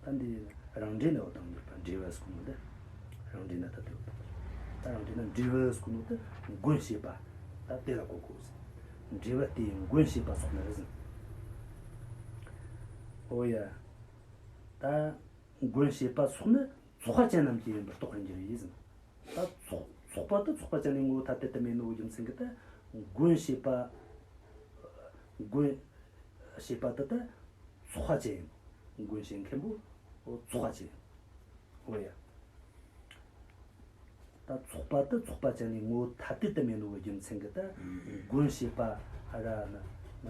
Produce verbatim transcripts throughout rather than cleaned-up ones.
ད་འདི་རང་འགྲེལ་ནས་འོ་དང་འགྲེལ་པ་འགྲེལ་བ་ཟེར་གོ་ནོ་དེ། རང་འགྲེལ་ན་ད་དེ་འོ་དང་། ད་རང་འགྲེལ་ན་འགྲེལ་བ་ཟེར་གོ་ནོ་དེ་མགོན་ཞེས་པ་ད་དེ་ལ་གོ་དགོས་ཟེར། འགྲེལ་བ་དེའི་མགོན་ཞེས་པ་སོགས་ནི་ཟེར། འོ་ཡ། ད་མགོན་ཞེས་པ་སོགས་ནི་ཚོགས་པ་ཅན་རྣམས་ཀྱི་ཡིན་པར་རྟོགས་པར་འགྱུར་བས་ཟེར། ད་ཚོགས་ཚོགས་པ་དེ་ཚོགས་པ་ཅན་ནི་ངོ་བོ་ཐ་དད་དུ་མེད་ནོ་རྒྱུ་མཚན་གྱིས་ད་མགོན་ཞེས་པ། མགོན་ཞེས་པ་དེ་ད་ཚོགས་པ་ཅན་ཡིན། མགོན་ཞེས་མཁན་པོ་ཚོགས་པ་ཅན་ཡིན། འོ་ཡ། ད་ཚོགས་པ་དེ་ཚོགས་པ་ཅན་ནི་ངོ་བོ་ཐ་དད་དུ་མེད་ནོ་རྒྱུ་མཚན་གྱིས་ད་མགོན་ཞེས་པ་ར་ན་ད་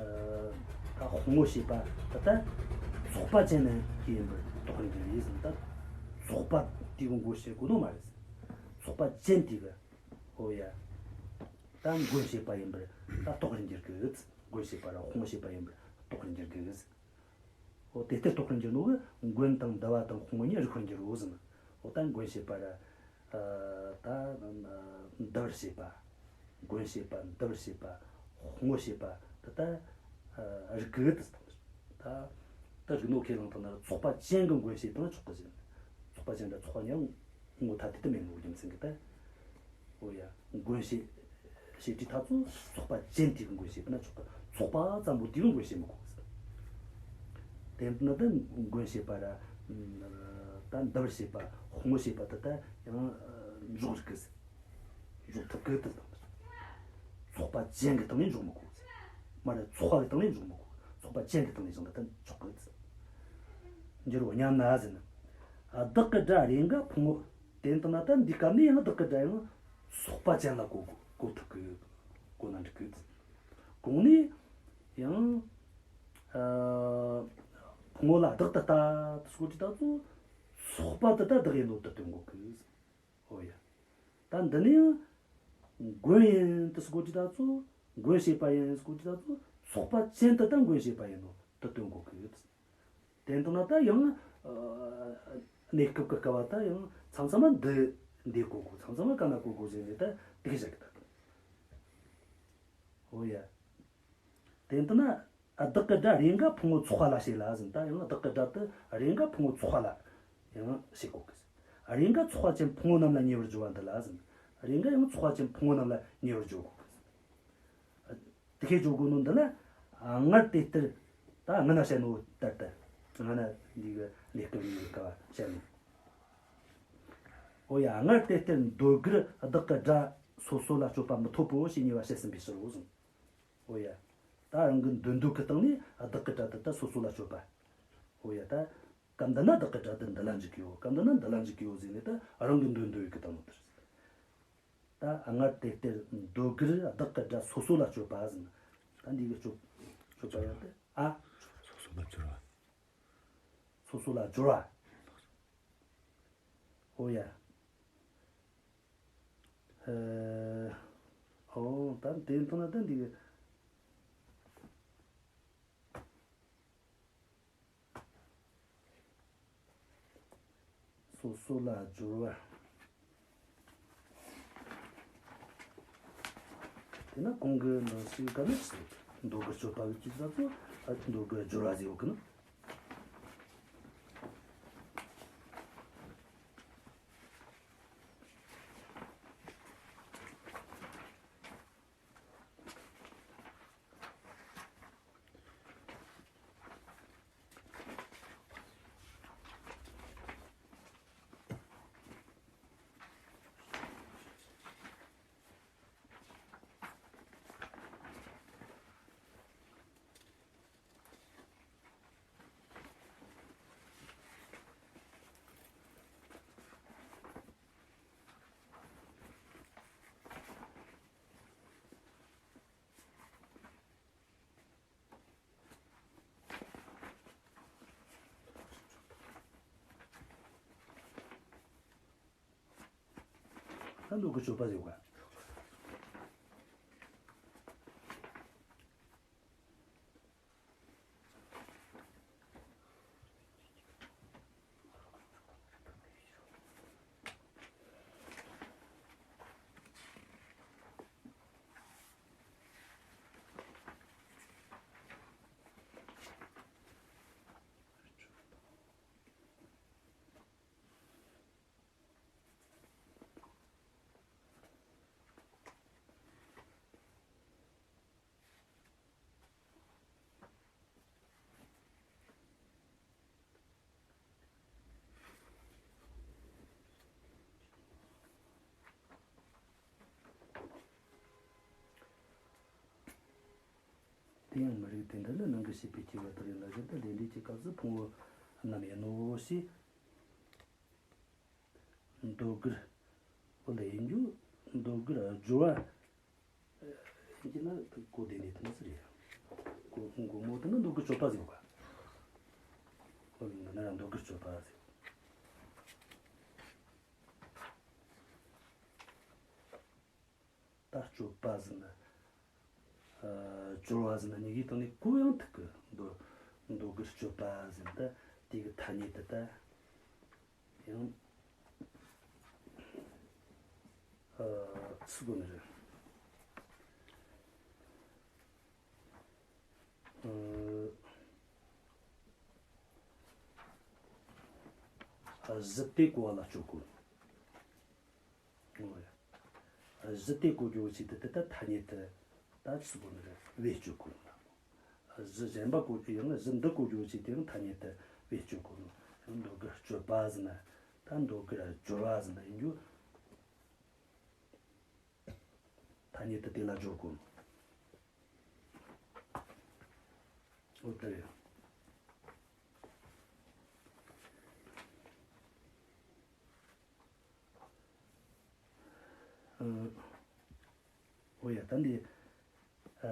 དཔང་པོ་ཞེས་པ་དེ་ད་ཚོགས་པ་ཅན་ནི་ཡིན་པར་རྟོགས་པར་འགྱུར་བས་ཟེར། ད་ཚོགས་པ་དེ་གི་མགོ་བཤད་དགོས་ནོ་མ་རེད། ཚོགས་པ་ཅན་དེ་གི། འོ་ཡ། ད་མགོན་ཞེས་པ་ཡིན་པར་ད་རྟོགས་པར་འགྱུར་གི། མགོན་ཞེས་པ་ར་དཔང་པོ་ཞེས་པ་ཡིན་པར་རྟོགས་པར་འགྱུར་གི། འོ་དེ་ལྟར་རྟོགས་པར་འགྱུར་ནོ་གི་མགོན་དང་འདུལ་བ་དང་དཔང་པོ་གཉིས་རིག་པར་འགྱུར་རོ་ཟེར་ན། འོ་ད་མགོན་ཞེས་པ་ར་ད་འདུལ་བར་བྱེད་པ། མགོན་ཞེས་པ་འདུལ་བར་བྱེད་པ། དཔང་པོ་ཞེས་པ་དེ་ད་རིག་གི་ད་ད་རིག་ནོ་ཁས་བླངས་བཏང་ན་ཚོགས་པ་ཅན་གྱི་མགོན་ཞེས་བཏང་ན་ཆོག་གི་ཟེར། ཚོགས་པ་ཅན་དང་ཚོགས་པ་གཉིས་ངོ་ཐ་དད་དུ་མེད་ནོ་རྒྱུ་མཚན་གྱིས་ད། འོ་ཡ། མགོན་ཞེས་ཞེས་དྲིས་ཐག་ཚོ་ཚོགས་པ་ཅན་དེ་གི་མགོན་ཞེས་པ་ན་ཆོག་གི། ཚོགས་པ་ཙམ་པོ་དེ་གི་མགོན་ཞེས་མི་དགོས་གི། དེ་ན་ད་མགོན་ཞེས་པ་ར་ད་འདུལ་བར་བྱེད་པ་དཔང་པོ་ཞེས་པ་དེ་ད་ཡང་འཇོག་རིགས་གི། འཇོག་ཐུབ་གི་དེ་དང་། ཚོགས་པ་ཅན་གྱི་སྟེང་ནས་འཇོག་མི་དགོས་གི། མ་རེད། ཚོགས་པ་གི་སྟེང་ནས་འཇོག་མི་དགོས། ཚོགས་པ་ཅན་གྱི་སྟེང་ནས་བཞག་ན་ད་ཆོག་གི། འགྱུར་བ་སྙམ་ན་ཟེར་ན། བདག་གི་དགྲ་རེས་འགའ་ཕུང་པོ། དེ་ལྟ་ན་ད་འདི་སྐབས་ནས་ཡང་བདག་གི་དགྲ་ཡང་ཚོགས་པ་ཅན་ལ་གོ་གོ་ཐུབ་གི། གོ་ན་འགྲིག་གི། གོང་ནས་ཡང་ཨ་ཕུང་པོ་ལ་བདག་ཏུ་ལྟ་དུ་སྐོར་གྱི་ད་ཚོ་ཚོགས་པ་དེ་ད་བདག་ཡིན་ནོ་དུ་སྟོན་གོ་གི། འོ་ཡ། ད་འདི་ནས་ཡང་མགོན་ཡིན་དུ་སྐོར་གྱི་ད་ཚོ་མགོན་ཞེས་པ་ཡིན་སྐོར་གྱི་ད་ཚོ་ཚོགས་པ་ཅན་དུ་ད་མགོན་ཞེས་པ་ཡིན་ནོ་དུ་སྟོན་གོ་གི། དེ་འདྲ་ན་ད་ཡང་ཨ་གནས་སྐབས་ཀྱི་སྐབས་བ་ད་ཡང་མཚམས་མཚམས་མ་འདི་འདི་གོ་དགོས། མཚམས་མཚམས་མ་ག་ན་གོ་དགོས་ཟེར་ནས་ད་དེ་ག་བཞག་གི་ད། འོ་ཡ། དེ་འདྲ་ན་བདག་གི་དགྲ་རེས་འགའ་ཕུང་པོ་ཚོགས་པ་ལ་བྱེད་ལ་ཟེར། ད་ཡང་བདག་གི་དགྲ་དེ་རེས་འགའ་ཕུང་པོ་ཚོགས་པ་ལ་ཡང་བྱེད་གོ་གི། རེས་འགའ་ཚོགས་པ་ཅན་ཕུང་པོ་རྣམས་ལ་ཉེ་བར་སྦྱོར་བ་འདི་ལ་ཟེར། རེས་འགའ་ཡང་ཚོགས་པ་ཅན་ཕུང་པོ་རྣམས་ལ་ཉེ་བར་སྦྱོར་གོ་གི། དེ་ཁས་འཇོག་དགོས་ནོ་འདི་ལ། ཨ་སྔར་དེ་ལྟར་ད་སྔ་ན་བཤད་ནོ་ལྟར་དུ། སྔ་ན་འདི་གི་ལས་སྐབས་ཡིན་གི་སྐབས་བཤད་ནོ། འོ་ཡ། སྔར་དེ་ལྟར་འདོད་དགུར་བདག་གི་དགྲ་སོ་སོ་ལ་སྤྱོད་པ་མི་ཐོབ་པོ་ཞེས་ཉེས་པ་བཤད་ཟིན་པའི་ཕྱིར་རོ་གསུངས། འོ་ཡ། ད་རང་གི་འདོད་འདོད་ཀྱི་སྟེང་ནས་བདག་གི་དགྲ་དེ་ད་སོ་སོ་ལ་སྤྱོད་པ། འོ་ཡ། ད་སྐབས་འདི་ན་བདག་གི་དགྲ་དེ་འདི་ལ་འཇུག་གི་ཡོད། སྐབས་འདི་ན་འདི་ལ་འཇུག་གི་ཡོད་ཟེར་ནས་ད་རང་གི་འདོད་འདོད་ཡོད་ཀྱི་སྟེང་ནས་དེར། ད་སྔར་དེ་ལྟར་འདོད་དགུར་བདག་གི་དགྲ་སོ་སོ་ལ་སྤྱོད་པ་ཟེར་ན། ད་འདི་གི་སྤྱོད་སྤྱོད་པ་ཡང་དེ་ཨ། སོ་སོ་ལ་སྦྱོར་བ། སོ་སོ་ལ་སྦྱོར་བ། འོ་ཡ། ཨ། འོ་ད་དེ་མཐོང་ན་ད་འདི་གི། སོ་སོ་ལ་སྦྱོར་བ། དེ་ན་གོང་གི་ནང་བཞིན་ག་ནས་སུ་འདོད་དགུར་སྤྱོད་པ་གི་ཅི་ཟ་ཚོ་ཨ་འདོད་དགུར་སྦྱོར་བ་ཟེར་ཡོད་གི་ན། ད་འདོད་དགུར་སྤྱོད་པ་ཟེར་བ། དེ་ཡང་མི་རིགས་དེ་འདྲ་ནི་ནང་གི་བྱས་པའི་སྐྱེ་བ་དག་ཡིན་ལ། གཞན་དུ་ལས་འབྲས་ཀྱི་སྐབས་སུ་ཕུང་པོ་རྣམས་ཡིན་ནོ་ཞེས། མདོ་སྒར། འོ་ལ་ཡིན་རྒྱུ། མདོ་སྒར་སྦྱོར་བ་ཡིན་གྱི་ན་གོ་བདེ་ནས་དེ་མོ་ཟེར་ཡ། གོ་གོ་མོ་དེ་ནི་མདོ་སྒར་སྤྱོད་པ་ཟེར་བ། འོ་ལ་ན་ར་མདོ་སྒར་སྤྱོད་པ་ཟེར། ད་སྤྱོད་པ་ཟེར་ན། ཨ། སྦྱོར་བ་ཟེར་ན་གཉིས་ཀྱི་སྟེང་ནས་གོ་ཡང་ཐུབ་གི། མདོ་མདོ་སྒར་སྤྱོད་པ་ཟེར་ན་ད་དེ་གི་ཐ་སྙད་དེ་ད་ཡང་ཨ་ཚིག་གོ་ནི་རེད། ཨ། གཞི་དེ་གོ་བ་ལ་སྤྱོད་གོ། འོ་ཡ། གཞི་དེ་གོ་རྒྱུ་བོ་ཆེ་དེ་དེ་ད་ཐ་སྙད་དེ་ད་ཚིག་གོ་ནི་རེད། བེད་སྤྱོད་གོ་ནི། གཞི་གཞན་པ་གོ་རྒྱུ་ཡང་གཞི་འདི་གོ་རྒྱུ་བོ་ཆེ་དེ་ཡང་ཐ་སྙད་དེ་བེད་སྤྱོད་གོ་ནི། ཡང་མདོ་སྒར་སྤྱོད་པ་ཟེར་ན་ད་མདོ་སྒར་སྦྱོར་བ་ཟེར་ན་ཡིན་རྒྱུ། ཐ་སྙད་དུ་དེ་ལ་སྦྱོར་དགོས། འོ་དེ་རེད། ཨ། འོ་ཡ། ད་འདི། ཨ།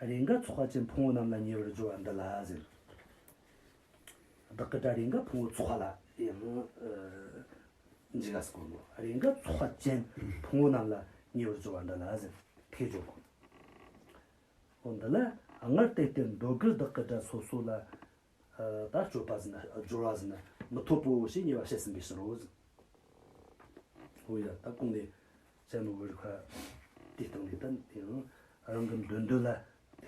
རེས་འགའ་ཚོགས་པ་ཅན་ཕུང་པོ་རྣམས་ལ་ཉེ་བར་སྦྱོར་བ་འདི་ལ་ཟེར། བདག་གི་སྒྲ་རེས་འགའ་ཕུང་པོ་ཚོགས་པ་ལ་ཡང་། ཨ། འཇུག་ག་སྐོར་ནོ། རེས་འགའ་ཚོགས་པ་ཅན་ཕུང་པོ་རྣམས་ལ་ཉེ་བར་སྦྱོར་བ་འདི་ལ་ཟེར། དེ་སྦྱོར་དགོས། འོ་འདི་ལ་སྔར་བསྟན་ཏེ་མདོ་སྒར་བདག་གི་སྒྲ་སོ་སོ་ལ། ཨ། ད་སྤྱོད་པ་ཟེར་ན་སྦྱོར་བ་ཟེར་ན་མི་ཐོབ་པོ་ཞེས་ཉེ་བར་བཤད་ཟིན་པའི་ཕྱིར་རོ་ཟེར། འོ་ཡ། ད་གོང་ནས་བཤད་ནོ་བོའི་རིགས་པ་དེའི་སྟེང་ནས་ད་ཡང་རང་གི་འདོད་འདོད་ལ་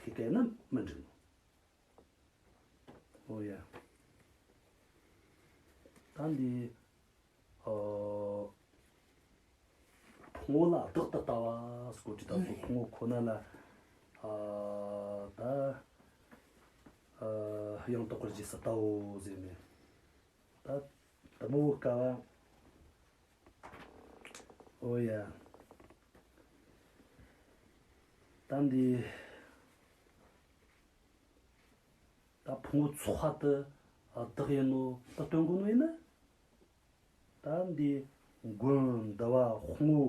ཤེས་གལ་ན་མི་འགྲིག་ནོ། འོ་ཡ། ད་འདི། ཨོ། ཕུང་པོ་ལ་བདག་ཏུ་ལྟ་བ་སྐོར་གྱི་ད་ཚོ་ཕུང་པོ་ཁོ་ན་ལ། ཨ། ད། ཨ། ཡང་དག་པར་རྗེས་སུ་ལྟའོ་ཟེར་ནས། ད་དེ་མོ་བོ་ཀ་བ། འོ་ཡ། ད་འདི། ད་ཕུང་པོ་ཚོགས་པ་དེ་བདག་ཡིན་ནོ་ད་སྟོན་དགོས་ནོ་ཡིན་ན། ད་འདི་མགོན་འདུལ་བ་དཔུང་པོ་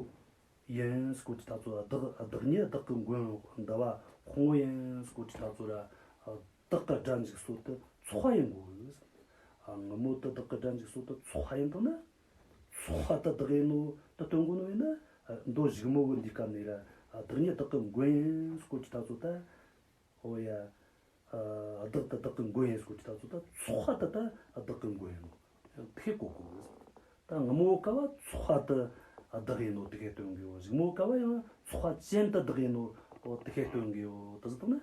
ཡིན་སྐོར་གྱི་ད་ཚོ། བདག་བདག་ཉིད་བདག་གི་མགོན་འདུལ་བ་དཔུང་པོ་ཡིན་སྐོར་གྱི་ད་ཚོ་ར། བདག་གི་སྒྲ་འཇུག་སྲོལ་དེ་ཚོགས་པ་ཡིན་དགོས། ཨ། ངོ་མ་དེ་བདག་གི་སྒྲ་འཇུག་སྲོལ་དེ་ཚོགས་པ་ཡིན་དང་ན། ཚོགས་པ་དེ་བདག་ཡིན་ནོ་དེ་སྟོན་དགོས་ནོ་ཡིན་ན། ཨ། མདོ་གཞུག་མ་བོ་འདིའི་སྐབས་ནས་ར། ཨ། བདག་ཉིད་བདག་གི་མགོན་ཡིན་སྐོར་གྱི་ད་ཚོ་ད། འོ་ཡ། ཨ། བདག་དེ་བདག་གི་མགོན་ཡིན་སྐོར་གྱི་ད་ཚོ་ད་ཚོགས་པ་དེ་ད་བདག་གི་མགོན་ཡིན་ནོ་དེ་གོ་དགོས། ད་ངོ་མ་བོ་ཀ་བ་ཚོགས་པ་དེ་བདག་ཡིན་ནོ་དེ་གས་སྟོན་དགོས། གཞུག་མ་བོ་ཀ་བ་ཡང་ཚོགས་པ་ཅན་དེ་བདག་ཡིན་ནོ་དེ་གས་སྟོན་དགོས། དེ་ཟེར་དང་ན།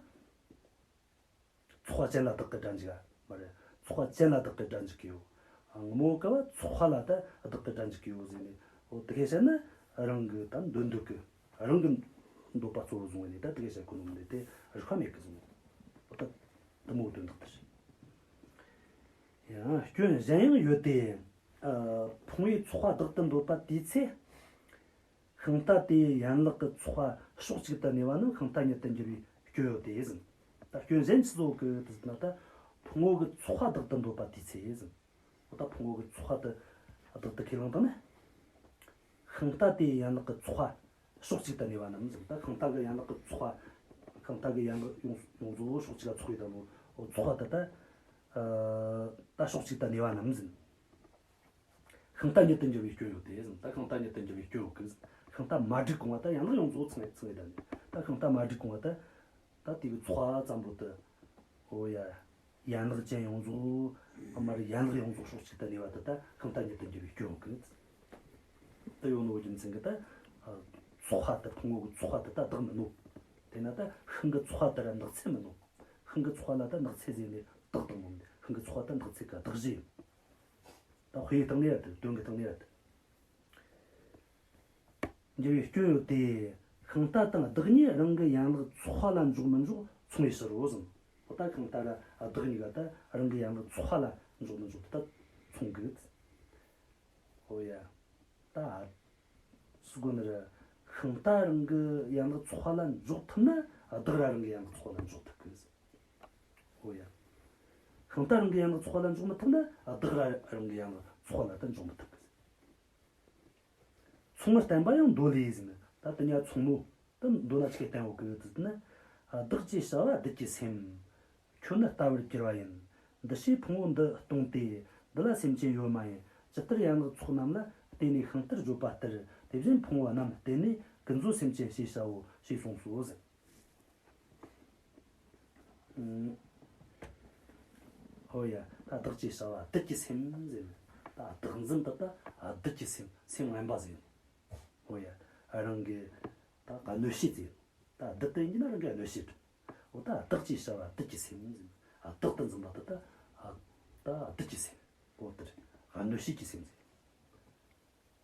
ཚོགས་པ་ཅན་ལ་བདག་གི་སྒྲ་འཇུག་ག་མ་རེད། ཚོགས་པ་ཅན་ལ་བདག་གི་སྒྲ་འཇུག་གི་ཡོད། ཨ། ངོ་མ་བོ་ཀ་བ་ཚོགས་པ་ལ་ད་བདག་གི་སྒྲ་འཇུག་གི་ཡོད་ཟེར་ནས། འོ་དེ་གས་བཤད་ན་རང་གི་ད་འདོད་འདོད་གི་རང་གི་འདོད་པ་གཙོ་བོར་བཟུང་བ་ནས་ད་དེ་གས་བཤད་གོ་ནོ་མི་འདུག་དེ་རིགས་པ་མེད་གི་བཟུང་། འོ་ད་དེ་མོ་དོན་དག་དེ་རེད། ཡང་སྐྱོན་གཞན་ཡང་ཡོད་དེ། ཨ། ཕུང་པོའི་ཚོགས་པ་བདག་ཏུ་འདོད་པ་དེའི་ཚེ། ཤིང་རྟ་དེའི་ཡན་ལག་གི་ཚོགས་པ་ཕྱོགས་གཅིག་ཏུ་གནས་པ་རྣམས་ཤིང་རྟ་ཉིད་དུ་འགྱུར་བའི་སྐྱོན་ཡོད་དེ་ཟེར། ད་སྐྱོན་གཞན་ཅི་ཡོད་གི་དེ་ཟེར་ན། ད་ཕུང་པོ་གི་ཚོགས་པ་བདག་ཏུ་འདོད་པ་དེའི་ཚེ་ཟེར། འོ་ད་ཕུང་པོ་གི་ཚོགས་པ་དེ་བདག་ཏུ་ཁས་བླངས་བཏང་ན། ཤིང་རྟ་དེའི་ཡན་ལག་གི་ཚོགས་པ་ཕྱོགས་གཅིག་ཏུ་གནས་པ་རྣམས་ཟེར། ད་ཤིང་རྟ་གི་ཡན་ལག་གི་ཚོགས་པ། ཤིང་རྟ་གི་ཡན་ལག་ཡོངས་ཡོངས་རྫོགས་ཕྱོགས་གཅིག་ལ་ཚོགས་ཡོད་ད་ནོ། འོ་ཚོགས་པ་དེ་ད། ཨ། ད་ཕྱོགས་གཅིག་ཏུ་གནས་པ་རྣམས་ཟེར། ཤིང་རྟ་ཉིད་དུ་འགྱུར་བའི་སྐྱོན་ཡོད་དེ་ཟེར། ད་ཤིང་རྟ་ཉིད་དུ་འགྱུར་བའི་སྐྱོན་ཡོད་གི་ཟེར། ཤིང་རྟ་མ་བསྒྲིགས་གོང་བ་ད་ཡན་ལག་ཡོངས་རྫོགས་ཚང་ཚང་ཡོད་ད་ནི། ད་ཤིང་རྟ་མ་བསྒྲིགས་གོང་བ་ད། ད་དེ་གི་ཚོགས་པ་ཙམ་པོ་དེ། འོ་ཡ། ཡན་ལག་ཅན་ཡོངས་རྫོགས། མ་རེད། ཡན་ལག་ཡོངས་རྫོགས་ཕྱོགས་གཅིག་ཏུ་གནས་པ་དེ་ད་ཤིང་རྟ་ཉིད་དུ་འགྱུར་བའི་སྐྱོན་ཡོད་གི། དེ་ཡོད་ནོ་རྒྱུ་མཚན་གྱིས་ད། ཚོགས་པ་དེ་ཕུང་པོ་གི་ཚོགས་པ་དེ་ད་བདག་མིན་ནོ། དེས་ན་ད་ཤིང་གི་ཚོགས་པ་དེ་ར་འདག་ཚད་མིན་ནོ། ཤིང་གི་ཚོགས་པ་ལ་ད་འདག་ཚད་ཟེར་ནས་བཏགས་བཏང་ནོ་མིན། ཤིང་གི་ཚོགས་པ་ད་འདག་ཚད་ཀྱི་གདགས་གཞི་ཡིན། ད་དཔེ་ཡི་སྟེང་ནས་ཡ་དེ། དོན་གྱི་སྟེང་ནས་ཡ་དེ། འགྱུར་བའི་སྐྱོན་ཡོད་དེ། ཤིང་རྟ་དང་བདག་གཉིས་རང་གི་ཡན་ལག་ཚོགས་པ་ལ་འཇོག་མི་འཇོག་མཚུངས་པའི་ཕྱིར་རོ་ཟེར། འོ་ད་ཤིང་རྟ་ར་བདག་གཉིས་ཀ་ད་རང་གི་ཡན་ལག་ཚོགས་པ་ལ་འཇོག་མི་འཇོག་དེ་ད་མཚུངས་གི། འོ་ཡ། ད། སུ་གོ་ནི་ར། ཤིང་རྟ་རང་གི་ཡན་ལག་ཚོགས་པ་ལ་འཇོག་ཐུབ་ན། བདག་ར་རང་གི་ཡན་ལག་ཚོགས་ལ་འཇོག་ཐུབ་གི་ཟེར། འོ་ཡ། ཤིང་རྟ་རང་གི་ཡན་ལག་ཚོགས་ལ་འཇོག་མི་ཐུབ་ན་བདག་ར་རང་གི་ཡན་ལག་ཚོགས་ལ་ད་འཇོག་མི་ཐུབ་གི་ཟེར། མཚུངས་མི་བསྟན་པ་ཡང་མདོ་ལས་ཟེར་ན། ད་དེ་གཉིས་མཚུངས་མོ། ད་མདོ་ན་ཆི་གི་བསྟན་ཡོད་གི་ཟེར་ན། བདག་ཅེས་བྱ་བ་བདུད་ཀྱི་སེམས། ཁྱོད་ནི་ལྟ་བར་གྱུར་པ་ཡིན། འདི་ཕྱིའི་ཕུང་པོ་འདི་སྟོང་སྟེ། འདི་ལ་སེམས་ཅན་ཡོད་མ་ཡིན། ཇི་ལྟར་ཡན་ལག་ཚོགས་རྣམས་ལ་བརྟེན་ནས་ཤིང་རྟར་བརྗོད་པ་ལྟར། དེ་བཞིན་ཕུང་པོ་རྣམས་བརྟེན་ནས་ཀུན་རྫོབ་སེམས་ཅན་ཞེས་བྱའོ་ཞེས་གསུངས་སོ་ཟེར། ཨུམ། ཧོ་ཡ། ད་བདག་ཅེས་བྱ་བ་བདུད་ཀྱི་སེམས་ཟེར་ནས། ད་བདག་འཛིན་དེ་ད་བདུད་ཀྱི་སེམས། སེམས་ངན་པ་ཟེར་ནས། ཧོ་ཡ། རང་གི་ད་གནོད་བྱེད་ཟེར། ད་བདུད་དེ་ཡིན་ན་རང་གི་གནོད་བྱེད། འོ་ད་བདག་ཅེས་བྱ་བ་བདུད་ཀྱི་སེམས་ཟེར་ནས། བདག་ཏུ་འཛིན་པ་དེ་ད་ད་བདུད་ཀྱི་སེམས། འོ་དེ་རེད། གནོད་བྱེད་ཀྱི་སེམས་ཟེར།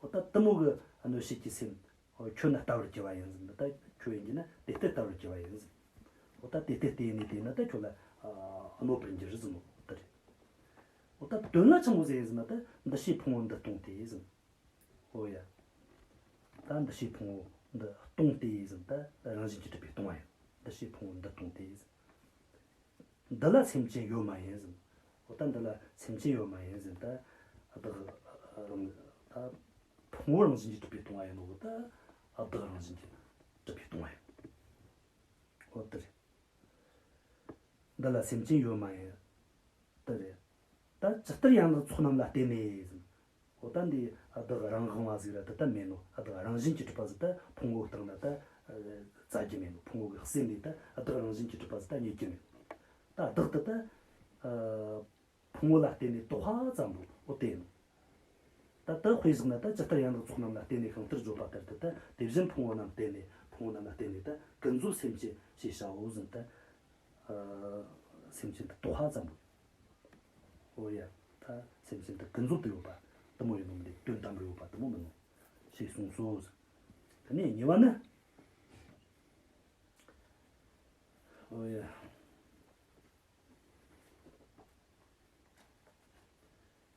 འོ་ད་དེ་མོ་གི་གནོད་བྱེད་ཀྱི་སེམས། འོ་ཁྱོད་ནི་ལྟ་བར་གྱུར་པ་ཡིན་ཟེར་ན། ད་ཁྱོད་ཡིན་གྱི་ན་དེ་ལྟར་ལྟ་བར་གྱུར་པ་ཡིན་ཟེར། འོ་ད་དེ་ལྟར་བལྟས་ནས་བལྟས་ན་ད་ཁྱོད་ལ་ཨ་གནོད་པར་འགྱུར་ཟེར་ནོ་དེ་རེད། འོ་ད་དོན་ལ་ཆི་མོ་ཟེར་ཡིན་ཟེར་ན། ད་འདི་ཕྱིའི་ཕུང་པོ་འདི་སྟོང་སྟེ་ཟེར། འོ་ཡ། ད་འདི་ཕྱིའི་ཕུང་པོ་འདི་སྟོང་སྟེ་ཟེར། ད་རང་བཞིན་གྱིས་གྲུབ་པས་སྟོང་བ་ཡིན། འདི་ཕྱིའི་ཕུང་པོ་འདི་སྟོང་སྟེ་ཟེར། འདི་ལ་སེམས་ཅན་ཡོད་མ་ཡིན་ཟེར། འོ་ད་འདི་ལ་སེམས་ཅན་ཡོད་མ་ཡིན་ཟེར། ད་བདག་རང་། ད་ཕུང་པོ་རང་བཞིན་གྱིས་གྲུབ་པས་སྟོང་བ་ཡིན་ནོ། ད་བདག་རང་བཞིན་གྱིས་གྲུབ་པས་སྟོང་བ་ཡིན། འོ་དེ་རེད། འདི་ལ་སེམས་ཅན་ཡོད་མ་ཡིན། དེ་རེད། ད་ཇི་ལྟར་ཡན་ལག་ཚོགས་རྣམས་ལ་བརྟེན་ནས་ཟེར། འོ་ད་འདི་བདག་རང་དབང་བ་ཟིག་ར་དེ་ད་མེད་ནོ། བདག་རང་བཞིན་གྱིས་གྲུབ་པ་ཟིག་ད་ཕུང་པོའི་སྟེང་ན་ད་བཙལ་རྒྱུ་མེད་ནོ། ཕུང་པོ་གི་སེམས་ལས་ད་བདག་རང་བཞིན་གྱིས་གྲུབ་པ་ཟིག་ད་རྙེད་རྒྱུ་མེད་ནོ། ད་བདག་དེ་ད་ཕུང་པོ་ལ་བརྟེན་ནས་དོགས་པ་ཙམ་པོ། འོ་དེ་ཡིན་ནོ། ད་དེ་དཔེ་བཞག་ན། ད་ཇི་ལྟར་ཡན་ལག་ཚོགས་རྣམས་ལ་བརྟེན་ནས་ཤིང་རྟར་བརྗོད་པ་ལྟར་དུ། ད་དེ་བཞིན་ཕུང་པོ་རྣམས་བརྟེན་ནས། ཕུང་པོ་རྣམས་ལ་བརྟེན་ནས་ད་ཀུན་རྫོབ་སེམས་ཅན་ཞེས་བྱའོ་ཟེར། ད་ཨ་སེམས་ཅན་དེ་དོགས་པ་ཙམ་པོ། འོ་ཡ། ད་སེམས་ཅན་དེ་ཀུན་རྫོབ་ཏུ་ཡོད་པ་དེ་མོ་ཡིན་ནོ་མི་འདུག། དོན་དམ་པར་ཡོད་པ་དེ་མོ་མིན་ནོ་ཞེས་གསུངས་སོ་ཟེར། དེ་ནས་གཉིས་པ་ནི། འོ་ཡ།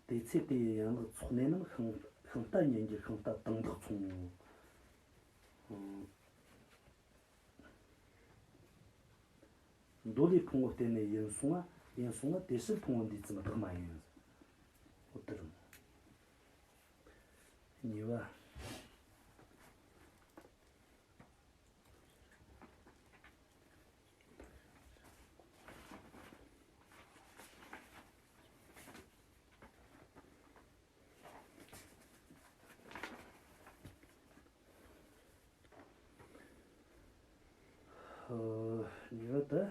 དེ་ཚེ་དེ་ཡི་ཡན་ལག་ཚོགས་ནས་རྣམས། ཤིང་ཤིང་རྟ་ཉིད་འགྱུར་ཤིང་རྟ་དང་བདག་མཚུངས། མདོ་ལས་ཕུང་པོ་བརྟེན་ནས་ཡིན་གསུང་བ། ཡིན་གསུང་བ་དེ་ཕྱིར་ཕུང་པོ་འདིས་ཙམ་བདག་མ་ཡིན། འོ་དེ་རེད། གཉིས་པ། ཨོ། གཉིས་པ་དེ།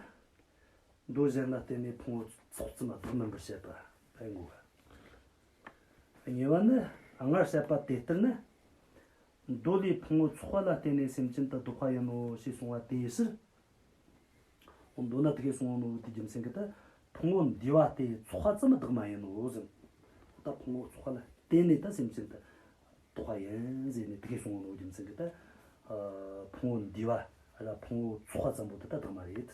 མདོ་གཞན་ལ་བརྟེན་ནས་ཕུང་པོ་ཚོགས་ཙམ་བདག་མིན་པར་བཤད་པ་ཕན་གོ་བ། གཉིས་པ་ནི། སྔར་བཤད་པ་དེ་ལྟར་ན། མདོ་ལས་ཕུང་པོ་ཚོགས་པ་ལ་བརྟེན་ནས་སེམས་ཅན་དུ་ལྡོག་པ་ཡིན་ནོ་ཞེས་གསུངས་པ་དེའི་ཕྱིར། འོ་མདོ་ན་དེ་སྐད་གསུངས་ནོ་དེའི་རྒྱུ་མཚན་གྱིས་ད་ཕུང་པོ་འདུས་པ་སྟེ་ཚོགས་པ་ཙམ་བདག་མ་ཡིན་ནོ་ཟེར། ད་ཕུང་པོ་ཚོགས་པ་ལ་བརྟེན་ནས་ད་སེམས་ཅན་དུ་ལྡོག་པ་ཡིན་ཟེར་ནས་དེ་སྐད་གསུངས་ནོ་རྒྱུ་མཚན་གྱིས་ད། ཨ་ཕུང་པོ་འདུས་པ་ར་ཕུང་པོ་ཚོགས་པ་ཙམ་པོ་དེ་ད་བདག་མ་རེད།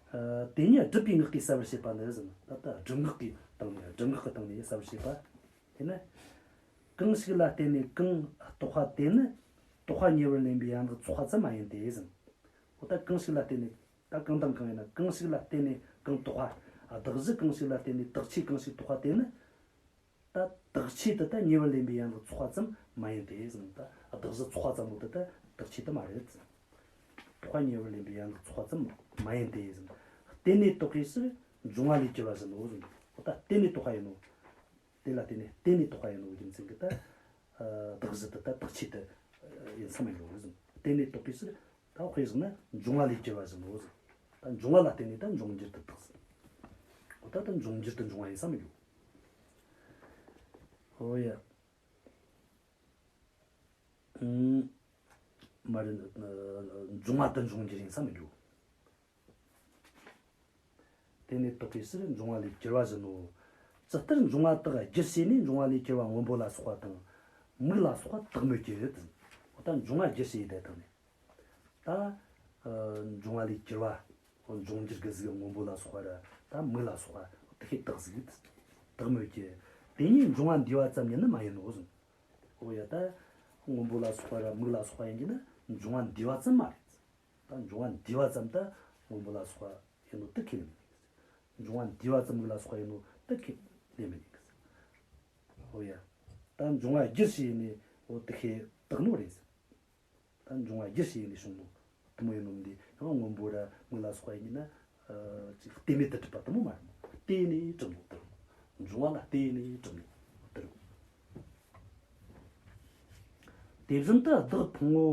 ཨ་དེ་ཉིད་སྒྲུབ་པའི་ངག་གིས་གསལ་བར་བྱེད་པ་ནི་ཟེར་ན། ད་ལྟ་སྒྲུབ་ངག་གི་སྟེང་ནས། སྒྲུབ་ངག་གི་སྟེང་ནས་གསལ་བར་བྱེད་པ། དེ་ནི། གང་ཞིག་ལ་བརྟེན་ནས་གང་རྟོགས་པ་དེ་ནི་རྟོགས་པ་ཉེ་བར་ལེན་པའི་ཡན་ལག་ཚོགས་པ་ཙམ་མ་ཡིན་ཏེ་ཟེར། འོ་ད་གང་ཞིག་ལ་བརྟེན་ནས། ད་གང་དང་གང་ཡིན་ན། གང་ཞིག་ལ་བརྟེན་ནས་གང་རྟོགས་པ། གདགས་གཞི་གང་ཞིག་ལ་བརྟེན་ནས་དག་ཆོས་གང་ཞིག་རྟོགས་པ་དེ་ནི། ད་དག་ཆོས་དེ་ད་ཉེ་བར་ལེན་པའི་ཡན་ལག་ཚོགས་པ་ཙམ་མ་ཡིན་ཏེ་ཟེར། ད་གདགས་གཞི་ཚོགས་པ་ཙམ་པོ་དེ་ད་དག་ཆོས་དེ་མ་རེད། རྟོགས་པ་ཉེ་བར་ལེན་པའི་ཡན་ལག་ཚོགས་པ་ཙམ་མ་ཡིན་ཏེ་ཟེར། བརྟེན་ནས་རྟོགས་པའི་ཕྱིར་འབྱུང་བ་ལས་གྱུར་པ་བཞིན་ནོ་ཟེར། འོ་ད་བརྟེན་ནས་རྟོགས་པ་ཡིན་ནོ། དེ་ལ་བརྟེན་ནས། བརྟེན་ནས་རྟོགས་པ་ཡིན་ནོ་རྒྱུ་མཚན་གྱིས་ད། ཨ་གདགས་གཞི་དེ་ད་དག་ཆོས་དེ་ཡིན་ས་མི་འགྱུར་ཟེར། བརྟེན་ནས་རྟོགས་པའི་ཕྱིར། ད་དཔེ་བཞག་ན་འབྱུང་བ་ལས་གྱུར་པ་བཞིན་ནོ་ཟེར། ད་འབྱུང་བ་ལ་བརྟེན་ནས་ད་འབྱུང་འགྱུར་དུ་བཏགས་ཟེར། འོ་ད་ད་འབྱུང་འགྱུར་དུ་འབྱུང་བ་ཡིན་ས་མི་འགྱུར། འོ་ཡ། ཨུམ། མ་རེད། འབྱུང་བ་དེ་འབྱུང་འགྱུར་ཡིན་ས་མི་འགྱུར། དེ་ནས་རྟོགས་པའི་ཕྱིར་འབྱུང་བ་ལས་གྱུར་པ་བཞིན་ནོ། ཇི་ལྟར་འབྱུང་བ་དག་རྒྱུར་བྱས་ནས་འབྱུང་བ་ལས་གྱུར་པ་སྔོན་པོ་ལ་སོགས་པ་དང་། མིག་ལ་སོགས་པ་དག་མོད་ཀྱི། འོ་ད་འབྱུང་བ་རྒྱུར་བྱས་ཡི་དེ་དང་ནི། ད་ཨ་འབྱུང་བ་ལས་གྱུར་པ། འོ་འབྱུང་འགྱུར་གྱི་གཟུགས་སྔོན་པོ་ལ་སོགས་པ་ར། ད་མིག་ལ་སོགས་པ་དེ་ཤེས་དག་གཟུགས་དག་མོད་ཀྱི། དེ་གཉིས་འབྱུང་བ་འདུས་པ་ཙམ་ཉིད་ནི་མ་ཡིན་ནོ་ཟེར། འོ་ཡ། ད་སྔོན་པོ་ལ་སོགས་པ་ར་མིག་ལ་སོགས་པ་ཡིན་གྱི་ན་འབྱུང་བ་འདུས་པ་ཙམ་མ་རེད། ད་འབྱུང་བ་འདུས་པ་ཙམ་ད་སྔོན་པོ་ལ་སོགས་པ་ཡིན་ནོ་དེ་ཁས་ལེན་མི་ཉན་གི། འབྱུང་བ་འདུས་པ་ཙམ་ལ་སོགས་པ་ཡིན་ནོ་དེ་ཁས་ལེན་མི་ཉན་གི། ཧོ་ཡ། ད་འབྱུང་བ་རྒྱུར་བྱས་ནས་འོ་དེ་ཁས་བཏགས་ནོ་རེད། ད་འབྱུང་བ་རྒྱུར་བྱས་ནས་བྱུང་ནོ་དེ་མོ་ཡིན་ནོ་འདི་ཡང་སྔོན་པོ་ར་མིག་ལ་སོགས་པ་ཡིན་ན། ཨ་ཅིག་ལྟེ་མེད་དུ་གྲུབ་པ་དེ་མོ་མ་རེད། བརྟེན་ནས་གྲུབ་ནོ་དེ་རེད། འབྱུང་བ་ལ་བརྟེན་ནས་གྲུབ་ནོ་དེ་རེད། དེ་བཞིན་དུ་བདག་ཕུང་པོ་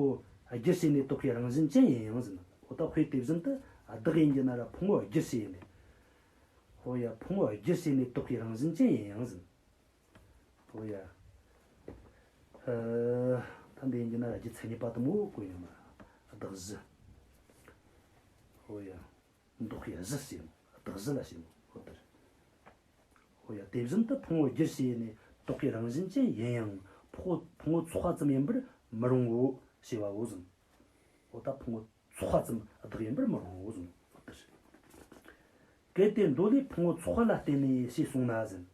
རྒྱུར་བྱས་ནས་བཏགས་པའི་རང་བཞིན་ཅན་ཡིན་ཡང་ཟེར་ན། འོ་ད་དཔེ་དེ་བཞིན་དུ་བདག་ཡིན་གྱི་ན་ར་ཕུང་པོ་རྒྱུར་བྱས་ནས། ཧོ་ཡ། ཕུང་པོ་རྒྱུར་བྱས་ནས་བཏགས་པའི་རང་བཞིན་ཅན་ཡིན་ཡང་ཟེར་ན། ཧོ་ཡ། ཨ། ད་འདི་ཡིན་གྱི་ན་ར་རྒྱུ་མཚན་ཉིད་པ་དེ་མོ་བཀོད་ཡོད་མ་རེད། བདག་གཞི། ཧོ་ཡ། འདོགས་པའི་གཞི་ཞེས་ནོ། བདག་གཞི་ལ་ཞེས་ནོ། འོ་དེར། འོ་ཡ། དེ་བཞིན་དུ་ཕུང་པོ་རྒྱུར་བྱས་ནས་བཏགས་པའི་རང་བཞིན་ཅན་ཡིན་ཡང་ཕུང་པོ་ཕུང་པོ་ཚོགས་པ་ཙམ་ཡིན་པར་མི་རུང་ངོ་ཞེས་པའོ་ཟེར། འོ་ད་ཕུང་པོ་ཚོགས་པ་ཙམ་བདག་ཡིན་པར་མི་རུང་ངོ་ཟེར། འོ་དེར། གལ་ཏེ་མདོ་ལས་ཕུང་པོ་ཚོགས་པ་ལ་བརྟེན་ནས་ཞེས་གསུངས་ན་ཟེར།